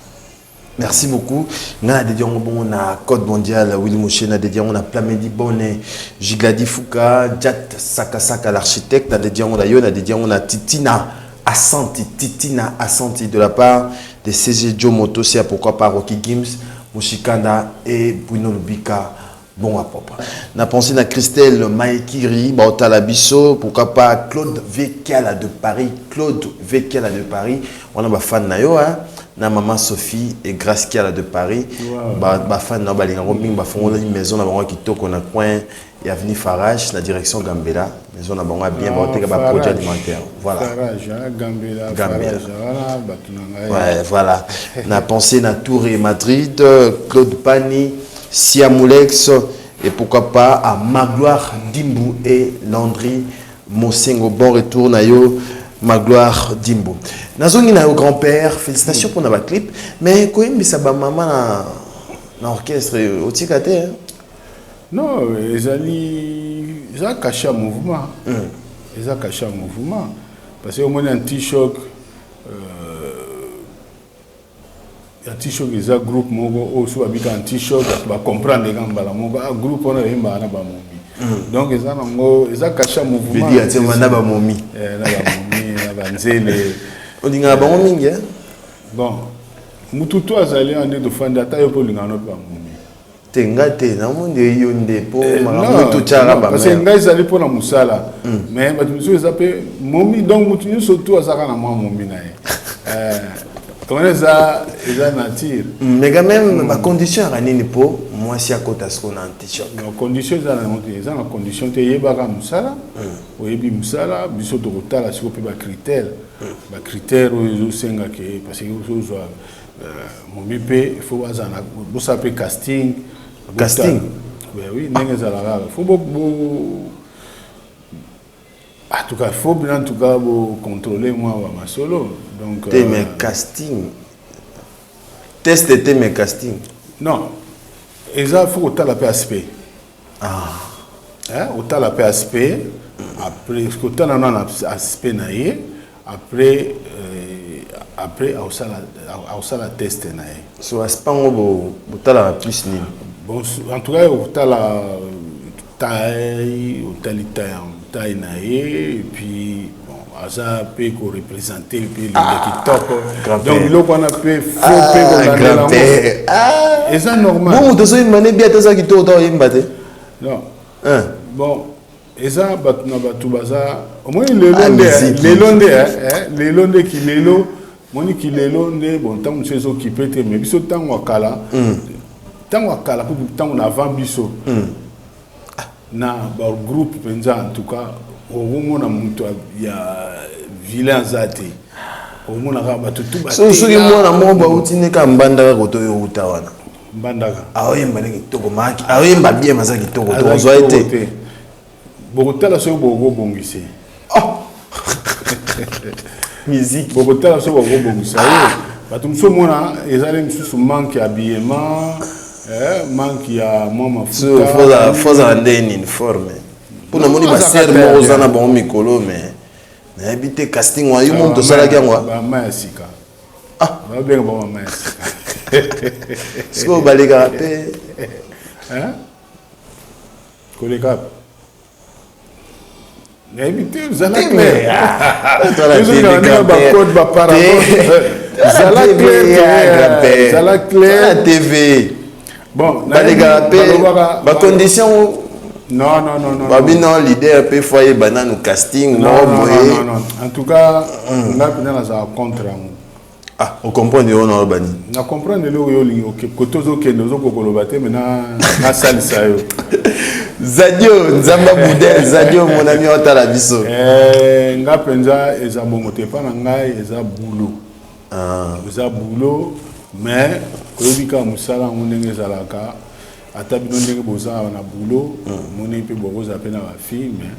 Merci beaucoup. Nga na dédié yango bongo na Code Mondial, Willy Mouché, na dédié yango na Plamedi Bonnet, Gigladi Fouka, Jat Sakasaka l'architecte, na dédié yango na yo, na dédié yango na Titina Assanti, Titina Assanti de la part de CG Joe Motosia, pourquoi pas Rocky Gims, Mushikanda et Bruno Lubika. Bon à papa. Na pensé na Christelle Maekiri, Baotala Biso, pourquoi pas Claude Vekiala de Paris, Claude Vekiala de Paris. On a ba fan na yo hein. Na maman Sophie et Grace Kiala de Paris. Wow. Ba ba fan na ba linga mingi ba fongola une maison na bango kitoko na coin et avenue Farage na direction Gambela. Maison na bango bien ba oteka ba produits alimentaires. Voilà. Farage, hein, Gambela, Gambela. Farage, voilà, bato na ngai. Ouais, voilà. Na pensé na Tour et Madrid, Claude Pani, Siamoulex et pourquoi pas à Magloire Dimbu et Landry Mosengo. Bon retour na yo Magloire Dimbu. Nazongi na yo grand-père, félicitations pour na clip, mais koyembisa ba maman na orchestre otika te hein? Non, ezali eza cachet ya mouvement. Eza cachet ya mouvement. Parce que omoni anti-choc, anti-choc eza groupe moko oyo so babika anti-choc, bato bacomprendre eka mbala moko, ah, groupe wana oyembaka na bamomi. Donc eza nango eza cachet ya mouvement. Bedi atie na bamomi. Na bamomi, na banzele. Olingaka bango mingi hein? Bon, mutu to azali wana nde tofandi, ata yo mpe olingaka no mpe bamomi. Te, nga te, namoni yo nde po makambo totyaka. Parce que ngai ezali mpona mosala, mais bato mosusu eza mpe momi. Donc motu nyonso tu azalaka na mwa momi na ye. Wana eza nature. Mais quand même bacondition yaka nini mpo mwasi akota siko na antichoc? Condition eza nango te, eza na condition te. Eyebaka mosala, oyebi mosala, biso tokotala siko mpe bacritère, bacritère oyo ezosenga ke, parce que ozwa momi mpe il faut azala bosala mpe casting. Casting? Oui, ndenge ezalaka kaka, faut bo en tout cas faut bien, en tout cas bocontrôler mwa bamasolo, donc te, mais casting test te, mais casting. Non, eza faut kotala mpe aspect. Ah. Otala mpe aspect, après kotala nano aspect na ye, après. Après akosala akosala test na ye. So aspect yango botalaka plus nini? Bon, en tout cas okotala taille, otali taille na ye, et puis bon, aza mpe koreprésente mpe elingi kitoko. Donc biloko wana mpe faut mpe kolandela yango, eza normal. Bon, moto ozoyemba ne bia te, aza kitoko ta oyemba te. Non, bon, eza bato na bato baza. Omoni lelo nde, lelo nde, lelo nde kilelo, moni kilelo nde. Bon, ntango mosusu ezokipe te, mais biso ntango ya kala, ntango ya kala kutu, ntango na avant biso na bagroupe mpenza, en tout cas okomona moto ya vilain aza te, omona kaka bato tu. Soki mwana moko bauti nde kaka Mbandaka, koto oyo outa wana. Mbandaka. Aoyemba nde kitoko, aoyemba bien, aza kitoko, tokozwa ye te? Bokotala soki bokobongisa. Musique. Bokotala soki bokobongisa ye. Bato mosusu omona ezali mosusu manque ya habillement, manque ya mwa mafuta. Fozala nde nini forme mpo namoni basere moko oza na bango mikolo, mais nayebi te casting wana yo mo moto osalaki yango. Bama ya sika, babenga bango mama ya sika. Sikoyo balekaka mpe. Koleka nayebi te, zala clair, bacode, baparabole, zala clair, zala clair. TV. Bon. Balekaka mpe bacondition. Non, non, non, non. Babino leader mpe fo ayeba nanu casting moko boye. Non, en tout cas nga mpenza nazala contre yango. Ah, ocomprendre yo na oloba nini? Na comprendre eloko yo olingi kote ozokende, ozokoka koloba te, me nasalisa yo. Zadio Nzamba Boudin, Zadio mon ami, otala biso. Nga mpenza eza bongo te. Epa na ngai eza boulot, eza boulot, mais oyebi kaka mosala yango ndenge ezalaka. Ata bino ndenge boza na boulot, omoni mpe bokozala mpe na bafille, mais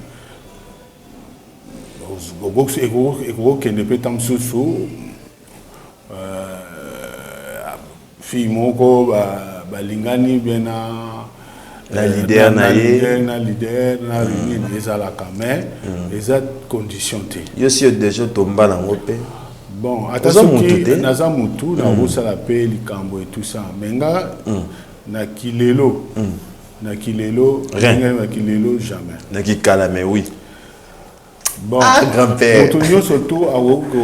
ekokokende mpe ta mosusu fille moko balingani bien na Na leader na ye. Na leader na nini, ezalaka, mais eza condition te. Yo si yo déjà tomba nango mpe. Bon, ata soki naza motu, nakosala mpe likambo et tout ça, mais nga na kilelo, na kilelo, na kilelo, jamais. Na kikala, mais oui. Bon. Ah, grand-père. Moto nyonso tu akoki,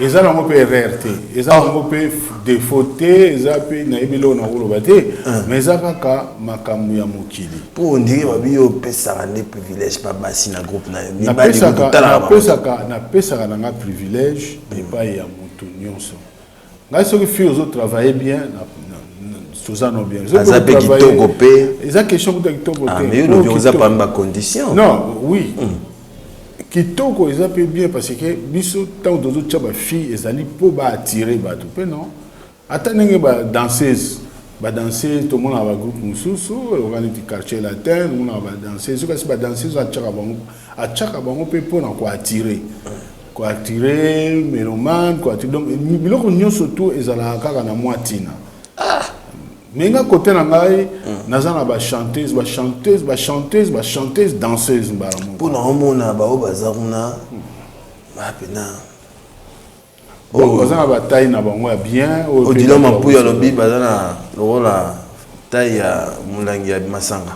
eza nango mpe erreur te, eza nango mpe défaut te, eza mpe nayebi eloko nakoloba te, mais eza kaka makambo ya mokili. Mpo ondire babi yo opesaka nde privilège pa basi na groupe na yo. Napesaka na nga privilège epai ya moto nyonso. Ngai soki fille ozotravaille bien, toza no bien. Aza mpe kitoko mpe. Eza question kuta kitoko te. Mais yo lobi oza parmi bacondition. Non, oui, kitoko eza mpe bien, parce que biso ntango tozotya bafille ezali mpo baatire bato mpe. Non, ata ndenge badanseuse, badanseuse tomonaka bagroupe mosusu oyoka neti Quartier Latin, tomonaka badanseuse, kasi badanseuse atiaka bango, atiaka bango mpe mpona koatire, koatire mélomane, koatire. Donc biloko nyonso tu ezalaka kaka na mwa ntina. Mais nga kote na ngai naza na bachanteuse, bachanteuse, bachanteuse, bachanteuse, danseuse mbala moko. Mpona omona bao baza kuna bapena. Baza na bataille na bango ya bien. Odilon Mapuya alobi baza na lokola taille ya molangi ya masanga.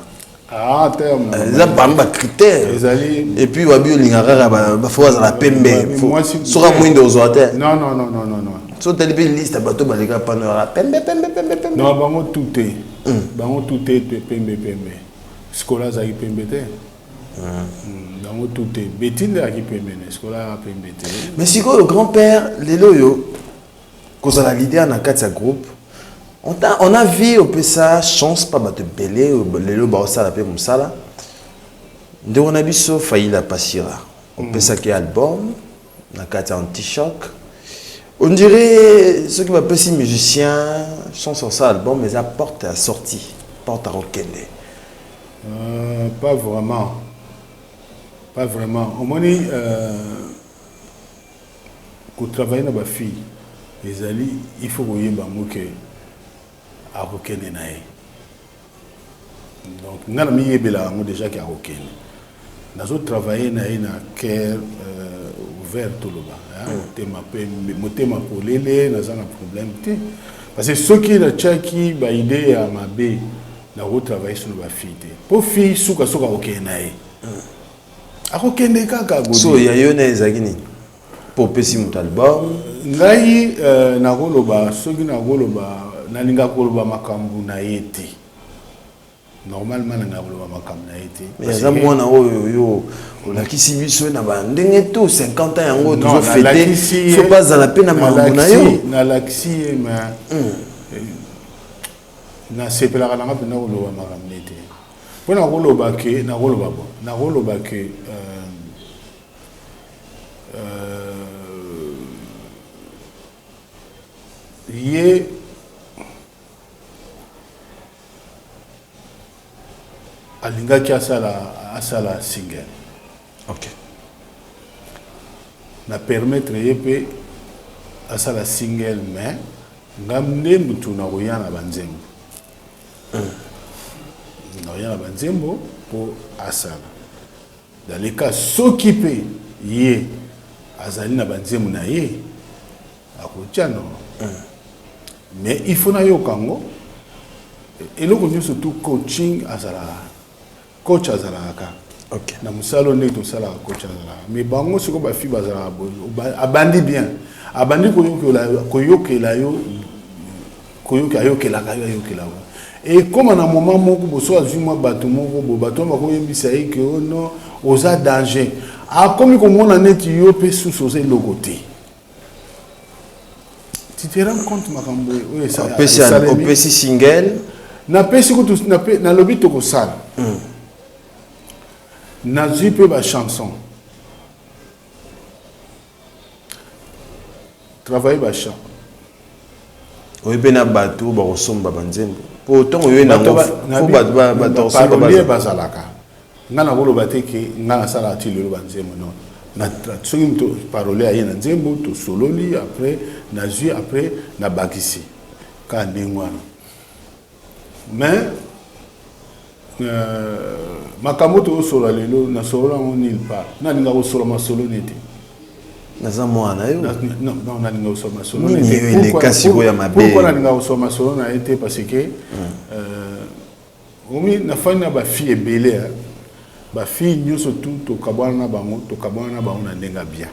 Eza parmi bacritère. Ezali. Et puis babi olinga kaka bafo bazala pembe, soki amwindo ozwa te. Non, non, non, non, non, non. So otali mpe liste ya bato baleka pano yaka pembe, pembe, pembe, pembe. Non, bango tout te, bango tout te, pembe pembe. Sikola azalaki pembe te, bango tout te. Beti nde azalaki pembe, ne Sikola azalaka pembe te. Mais sikoyo grand père, lelo oyo kozala leader na kati ya groupe, on a vu opesa chance pa bato ebele lelo baosala mpe mosala. Ndeko na biso Faila Pasira, opesaki album na kati ya Antichoc. On dirait soki bapesi musicien chance osala album, eza porte ya sortie, porte ya kokende. Pas vraiment, pas vraiment. Omoni, kotravaille na bafille ezali, il faut koyeba yango ke akokende na ye. Donc nga na miyebela yango déjà ke akokende, nazotravaille na ye na cœur ouvert, toloba. Motema pembe, motema polele, naza na problème te. Parce que soki natiaki ba idée ya mabe, nako travailler sur ba fille te. Po fille suka suka akokende na ye. Akokende kaka Godi. So ya yo na ezalaki nini? Po opesi moto album? Ngai nakoloba soki nakoloba nalingaka koloba makambo na ye te. Normalement nalingaka koloba makambo na ye te. Mais aza mwana oyo yo olakisi biso na ba ndenge to 50 ans yango tozo fêter, faut pas azala pe na makambo na yo. Nalakisi ye mais nasepelaka nanga mpenza koloba makambo na ye te. Mpo nakoloba ke nakoloba bon, nakoloba ke ye alingaki asala asala single. Ok. Na permettre ye pe asala single mais nga nde mutu nakoya na ba nzembo. Nakoya na ba nzembo po asala. Dans le cas soki pe ye azali na ba nzembo na ye akotia no. Mais il faut nayoka yango. Eloko nyonso tout coaching azalaka. Coach azalaka kaka. Okay. Na mosala oyo ndenge tosalaka coach azalaka. Mais bango sikoyo ba filles bazalaka boye, abandi bien. Abandi koyokela, koyokela yo, koyoka, ayokelaka yo, ayokelaka yo. Ekoma na moment moko boye, soki azwi mwa bato moko boye, bato wana bakoyebisa ye ke oh non, oza danger. Akomi komona neti yo pe susu oza eloko te. Tu te rends compte makambo oyo esalemi? Opesi single? Napesi kutu, nalobi tokosala. Nazwi pe ba chansons. Travailler ba chants. Oyebi na bato bakosomba ba nzembo. Po ntango oyoyi nango, fo bato bato bakosomba Parolier bazalaka. Nga nakoloba te ke nga nasalaka ti lelo ba nzembo non. Na soki moto parolier aye na nzembo tosololi après nazwi après nabakisi kaka ndenge wana. Mais makambo tozosolola lelo nasolola yango nulle part. Nalinga kosolola masolo ne te. Naza mwana yo. Non, non, nalinga kosolola masolo ne te. Nini eleka sikoyo ya mabe? Pourquoi nalinga kosolola masolo na ye te? Parce que omi nafandi na ba filles ebele, hein. Ba filles nyonso tout tokabwana na bango, tokabwana na bango na ndenge ya bien.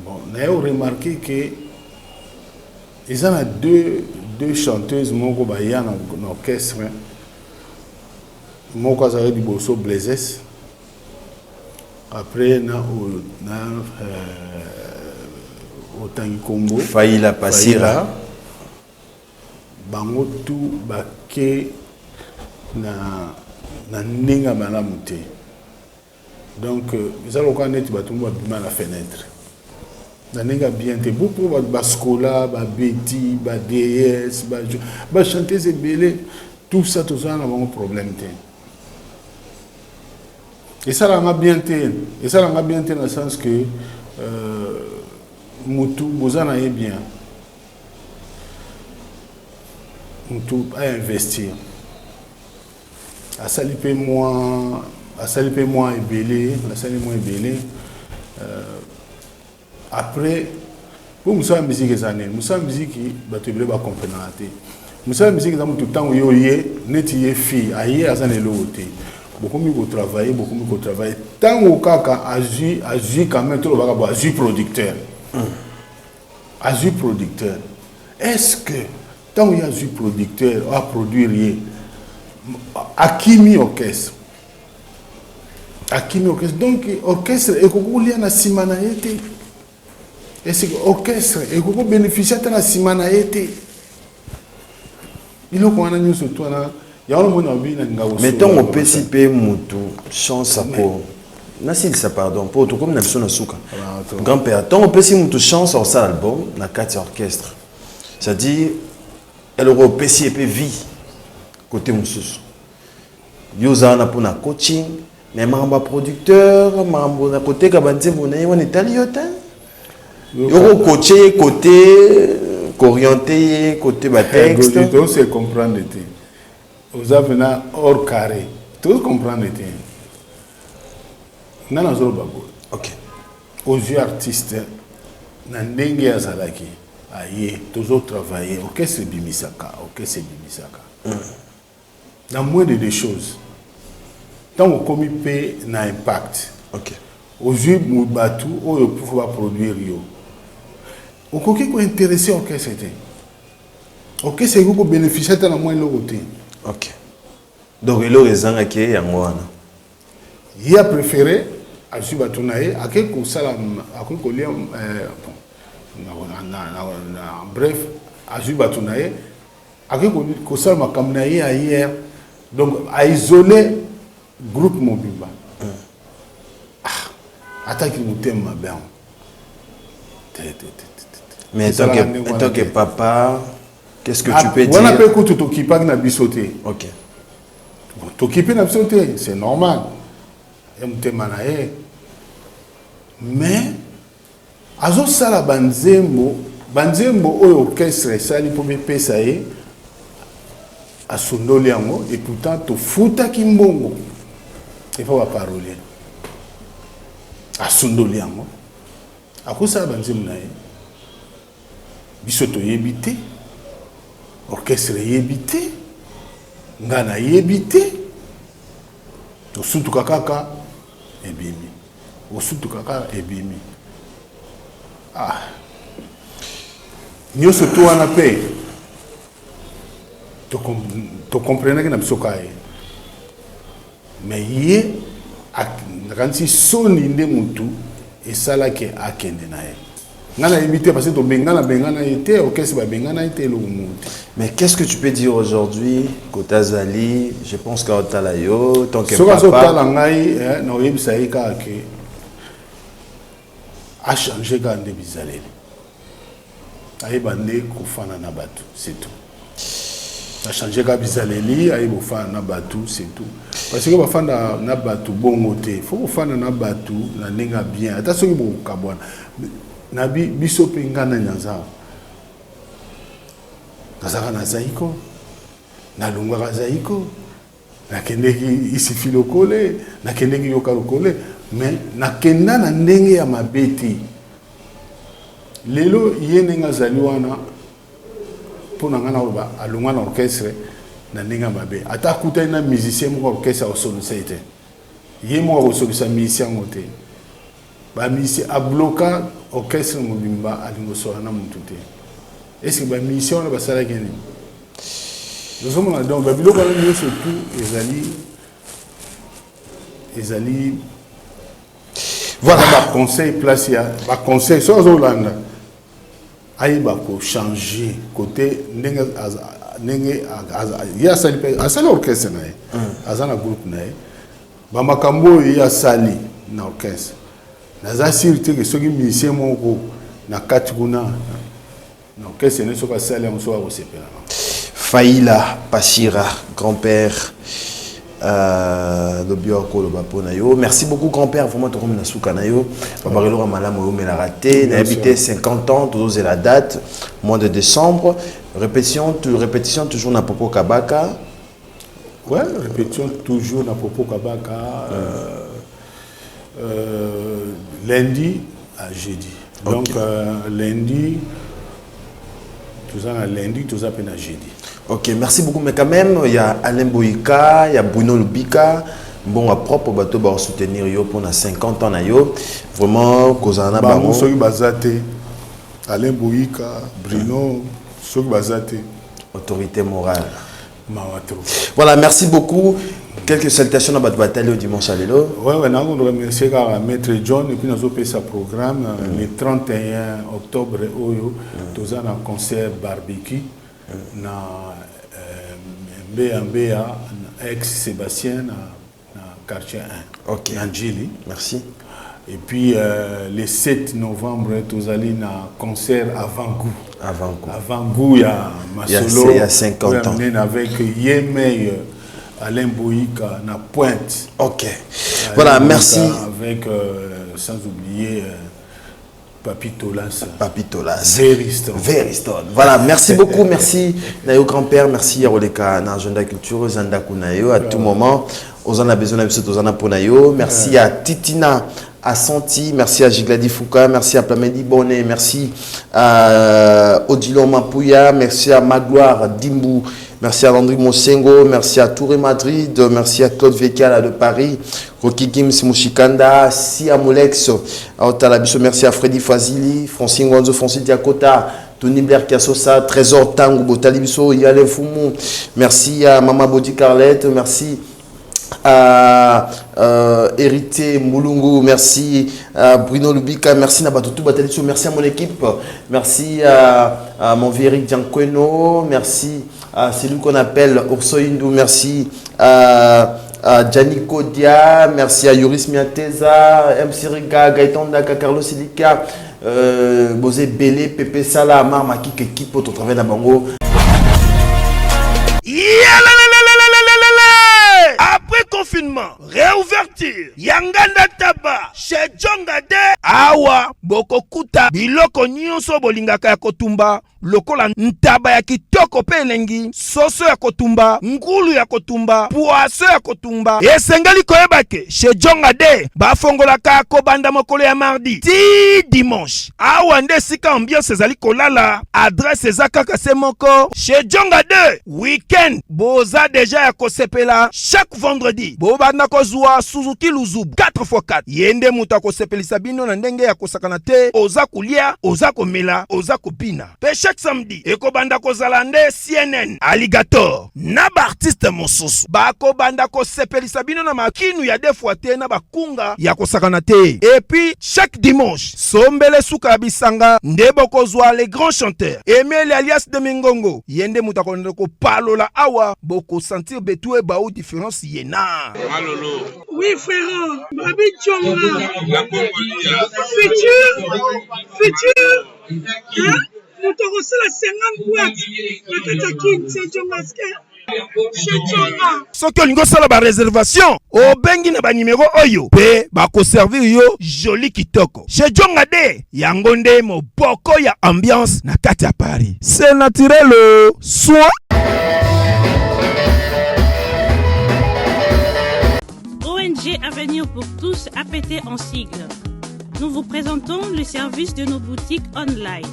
Bon, naye remarquer que eza na deux chanteuses moko baya na orchestre. Moko azalaki liboso Blaises, après na oyo na otangi kombo Faila Pasira. Bango tout bake na ndenge ya malamu te. Donc eza lokola neti bato moko babima na fenêtre na ndenge ya bien te. Bo po bato ba Scola, ba Betty, ba DS, ba chanteuse ebele, tout ça tozala na bango problème te. Esalaka nga bien te, esalaka nga bien te na sens que mutu boza na ye bien, mutu a investir. Asali pe mwa, asali pe mwa ebele, asali mwa ebele. Après, po mosala ya musique eza nini? Mosala ya musique, bato ebele ba comprenaka te. Mosala ya musique eza moto ntango yo ye, neti ye fille, aye aza na eloko te. Bokomi ko travailler, bokomi ko travailler. Ntango kaka azwi, azwi quand même, tolobaka bo, azwi producteur. Azwi producteur. Est-ce que ntango ye azwi producteur, a produire ye, akimi orchestre. Akimi orchestre. Donc orchestre ekoki kolia na nsima na ye te. Est-ce que orchestre ekoki kobénéficier ata na nsima na ye te? Biloko wana nyonso to wana, yango namoni na bino nalinga kosolola. Mais ntango opesi mpe motu chance ako nasilisa, pardon, mpo tokomi na biso na suka. Grand-père, ntango opesi motu chance akosala album na kati ya orchestre, c'est-à-dire eloko opesi ye mpe vie côté mosusu, yo oza wana mpona coaching, mais makambo ya producteur, makambo na koteka banzembo na ye wana etali yo te. Yo kocoache ye côté kooriente ye côté batexte. Tose comprendre te, oza mpena hors carré, tozo comprendre te. Nga nazoloba boye. Ok. Ozwi artiste na ndenge azalaki, aye, tozo travailler, orchestre ebimisaka, orchestre ebimisaka na moindre des choses. Ntango okomi mpe na impact, ozwi bato oyo mpo baproduire yo, okoki kointéresser orchestre te. Orchestre ekoki kobénéficie ata na mwa eloko te. Ok, donc eloko ezangaki ye yango wana. Ye apréféré, azwi bato na ye, ake kosala, akoki kolia, bon, bref, azwi bato na ye, ake kosala makambo na ye ailleurs, donc aisole groupe mobimba. Ah, ataki motema mabe yango te te te te te. Mais Ezalaka ndenge en wana tant que te. papa, qu'est-ce que Ah, tu peux wana dire? Mpe kutu tokipaki na biso te. Bon, tokipi na biso te, c'est normal, ye motema na ye, mais azosala banzembo, banzembo oyo orchestre esali mpo mipesa ye, asundoli yango. Et pourtant tofutaki mbongo epa baparolier. Asundoli yango, akosala banzembo na ye, biso toyebi te, orchestre eyebi te, nga nayebi te. Tosutuka kaka ebimi, osutuka kaka ebimi. Ah, nyonso to wana mpe tokomprenaki na biso kaka ye, mais ye nakanisi soni nde motu esalaki akende na ye. Nga nayebi te, parce que tobengana bengana ye te, orchestre babengana ye te, eloko moko te. Mais qu'est-ce que tu peux dire aujourd'hui, Kota Zali? Je pense qu'Otala yo, tant que Soki azotala papa. ngai, nakoyebisa ye kaka ke achange kaka nde bizaleli, ayeba nde kofanda na bato, c'est tout. Achange kaka bizaleli, ayeba kofanda na bato, c'est tout. Parce que bafanda na bato bongo te, faut kofanda na bato na ndenge ya bien, ata soki bokokabwana na biso mpe. Nga nani naza? Nazalaka na Zaiko, nalongwaka Zaiko, nakendeki Isifi Lokole, nakendeki Yoka Lokole, mais nakenda na ndenge ya mabe te. Lelo ye ndenge azali wana, mpo na ngai nakoloba alongwa na orchestre na ndenge ya mabe. Ata akutani na musicien moko orchestre, akosolisa ye te, ye moko akosolisa musicien yango te. Bamusicien abloka orchestre mobimba, alingi kosola na motu te. Est ce que bamusicien wana basalaki nini? Ozomona, donc babiloko wana nyonso tu ezali baconseil, place ya baconseil. Soki azolanda, ayeba kochange côté ndenge ye asali mpe asali orchestre na ye, aza na groupe na ye. Bamakambo oyo ye asali na orchestre, naza sûr te ke soki musicien moko na kati kuna na orchestre ne, soki asali yango, soki akosepela na Faïla Pachira, grand-père, lobi akoloba mpo na yo. Merci beaucoup, grand-père, vraiment tokomi na suka na yo. Babareloko malamu oyo omelaka te. Nayebi te, 50 ans, tozozela date, mois de décembre, répétition, répétition toujours na Popo Kabaka. Ouais, répétition toujours na Popo Kabaka, lundi à jeudi. Donc lundi toza na lundi, toza mpe na jeudi. Ok, merci beaucoup. Mais quand même, il y a Alain Boïka, il y a Bruno Lubika, bon, à propre bateau, ba soutenir yo pour 50 ans na yo. Vraiment, kozana bango. Bango. Soki baza te, Alain Boyika, Bruno, soki baza te, Autorité morale. Mawa trop. Voilà, merci beaucoup. Quelques salutations à bato batali au dimanche à lelo. Ouais, nango remercier kaka maître John et puis nazopesa programme le 31 octobre oyo, toza na concert barbecue na Mbeya Mbeya na ex Sébastien na quartier 1 na Njili. Merci. Et puis le 7 novembre, tozali na concert avant-goût. Avant-goût. Avant-goût ya masolo. Il y a 50 ans. Oyo avec Yemei Alain Boïka na pointe. Alain Voilà, Boïka. Merci. Avec, sans oublier, Papi Tolas. Papi Tolas. Very strong. Very strong. Voilà, merci beaucoup. Merci Nayo grand-père. Merci Yaroleka na Agenda Culture, Zanda Kunayo à tout moment. Ozana besoin na biso, tozana po na yo. Merci à Titina. Assanti, merci à Gigladi Fouka, merci à Plamedi Bonnet, merci à Odilon Mapouya, merci à Magloire Dimbou, merci à Landry Mosengo, merci à Touré Madrid, merci à Claude Vekala de Paris, Rocky Gims Mouchikanda, Sia Molex, Otalabiso, merci à Freddy Fazili, Francine Gonzo, Francine Diakota, Tony Blair Kiasosa, Trésor Tango, Botalibiso, Yale Fumu, merci à Mama Bodi Carlette, merci à Hérité Moulungu, merci à Bruno Lubika, merci Nabatutu Bataliso, merci à mon équipe, merci à mon vieux Eric Dianqueno, merci à celui qu'on appelle Urso Indou, merci à Gianni Kodia, merci à Yuris Miateza, MC Riga, Gaëtan Daka, Carlos Silika, Bosé Belé, Pepe Sala, Amar Makik, équipe au travers d'Abango. Après confinement, réouverture, Yanganda Taba, chez Jonga de Awa, bokokuta, biloko nyonso bolingaka ya kotumba, lokola ntaba ya kitoko pe elengi, soso ya kotumba, ngulu ya kotumba, poisson ya kotumba. Esengeli koyeba ke chez Jonga de bafongolaka kobanda mokolo ya mardi ti dimanche. Awa nde esika ambiance ezali kolala, adresse eza kaka se moko chez Jonga de weekend boza deja ya kosepela chaque vendredi bobanda kozwa Suzuki Luzubu 4x4 ye nde moto akosepelisa bino na ndenge ya kosakana te, oza kolia, oza komela, oza kobina. Pe chaque samedi ekobanda kozala nde CNN Alligator na ba artiste mosusu bakobanda kosepelisa bino na makinu ya deux fois te na bakunga ya kosakana te. Et puis chaque dimanche sombele suka ya bisanga nde bokozwa les grands chanteurs Emile alias de Mingongo, ye nde moto akolanda kopalola awa, bokosentir betu ebau différence ye na Malolo. Oui frère, Babi Djonga. Futur, futur. Hein? Moto akosala 50 boîte na kati ya kin chez Djonga chez Djonga. Soki olingi osala ba réservation, obengi na ba numéro oyo pe bakoservir yo joli kitoko. Chez Djonga de yango nde moboko ya ambiance na kati ya Paris. C'est naturel soin. ONG Avenir pour tous, APT en sigle. Nous vous présentons le service de nos boutiques online.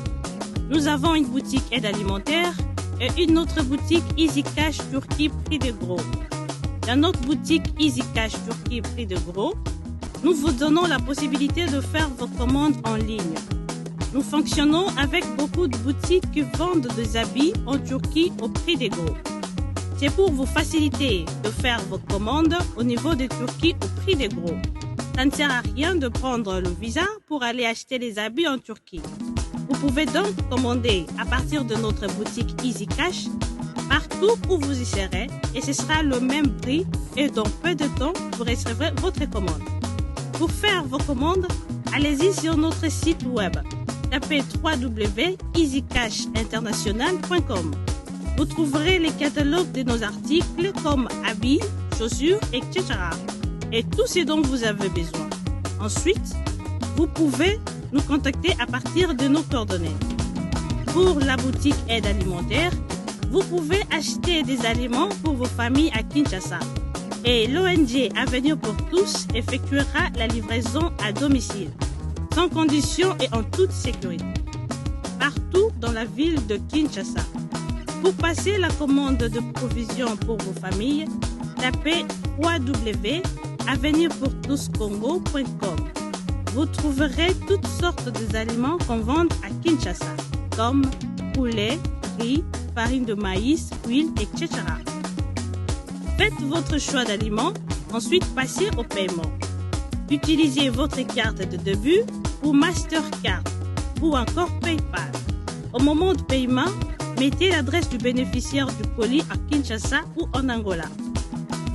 Nous avons une boutique aide alimentaire et une autre boutique Easy Cash Turquie prix de gros. Dans notre boutique Easy Cash Turquie prix de gros, nous vous donnons la possibilité de faire vos commandes en ligne. Nous fonctionnons avec beaucoup de boutiques qui vendent des habits en Turquie au prix des gros. C'est pour vous faciliter de faire vos commandes au niveau de Turquie au prix des gros. Ça ne sert à rien de prendre le visa pour aller acheter les habits en Turquie. Vous pouvez donc commander à partir de notre boutique Easy Cash partout où vous y serez et ce sera le même prix et dans peu de temps, vous recevrez votre commande. Pour faire vos commandes, allez-y sur notre site web. Tapez www.easycashinternational.com. Vous trouverez les catalogues de nos articles comme habits, chaussures, etc. Et tout ce dont vous avez besoin. Ensuite, vous pouvez nous contacter à partir de nos coordonnées. Pour la boutique aide alimentaire, vous pouvez acheter des aliments pour vos familles à Kinshasa. Et l'ONG Avenir pour tous effectuera la livraison à domicile, sans condition et en toute sécurité, partout dans la ville de Kinshasa. Pour passer la commande de provisions pour vos familles, tapez www.avenirpourtouscongo.com. Vous trouverez toutes sortes d'aliments qu'on vend à Kinshasa, comme poulet, riz, farine de maïs, huile, etc. Faites votre choix d'aliments, ensuite passez au paiement. Utilisez votre carte de début ou Mastercard ou encore PayPal. Au moment de paiement, mettez l'adresse du bénéficiaire du colis à Kinshasa ou en Angola.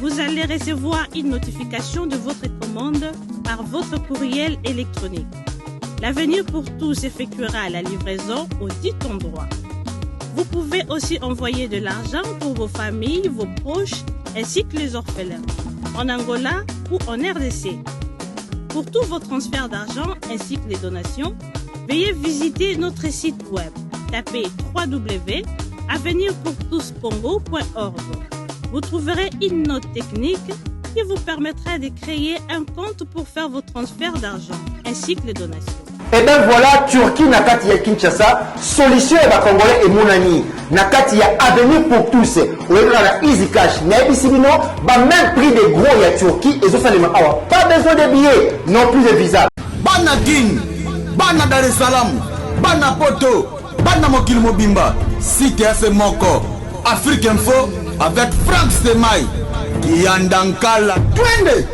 Vous allez recevoir une notification de votre commande par votre courriel électronique. L'Avenir pour tous effectuera la livraison au dit endroit. Vous pouvez aussi envoyer de l'argent pour vos familles, vos proches, ainsi que les orphelins, en Angola ou en RDC. Pour tous vos transferts d'argent ainsi que les donations, veuillez visiter notre site web. Tapez www.avenirpourtouscongo.org. Vous trouverez une note technique qui vous permettra de créer un compte pour faire vos transferts d'argent ainsi que les donations. Et ben voilà, Turquie na kati ya Kinshasa, solution ya ba Congolais emonani na kati ya avenir pour tous. Oyekaka na Easy Cash, nayebisi bino ba même prix de gros ya Turquie ezosalema awa. Pas besoin de billets, non plus de visa. Bana Kin, bana Dar es Salaam, bana Poto, bana mokili mobimba, site ya se moko, Afrique Info avec Frank Stemay, Kiyanda Nkala, twende!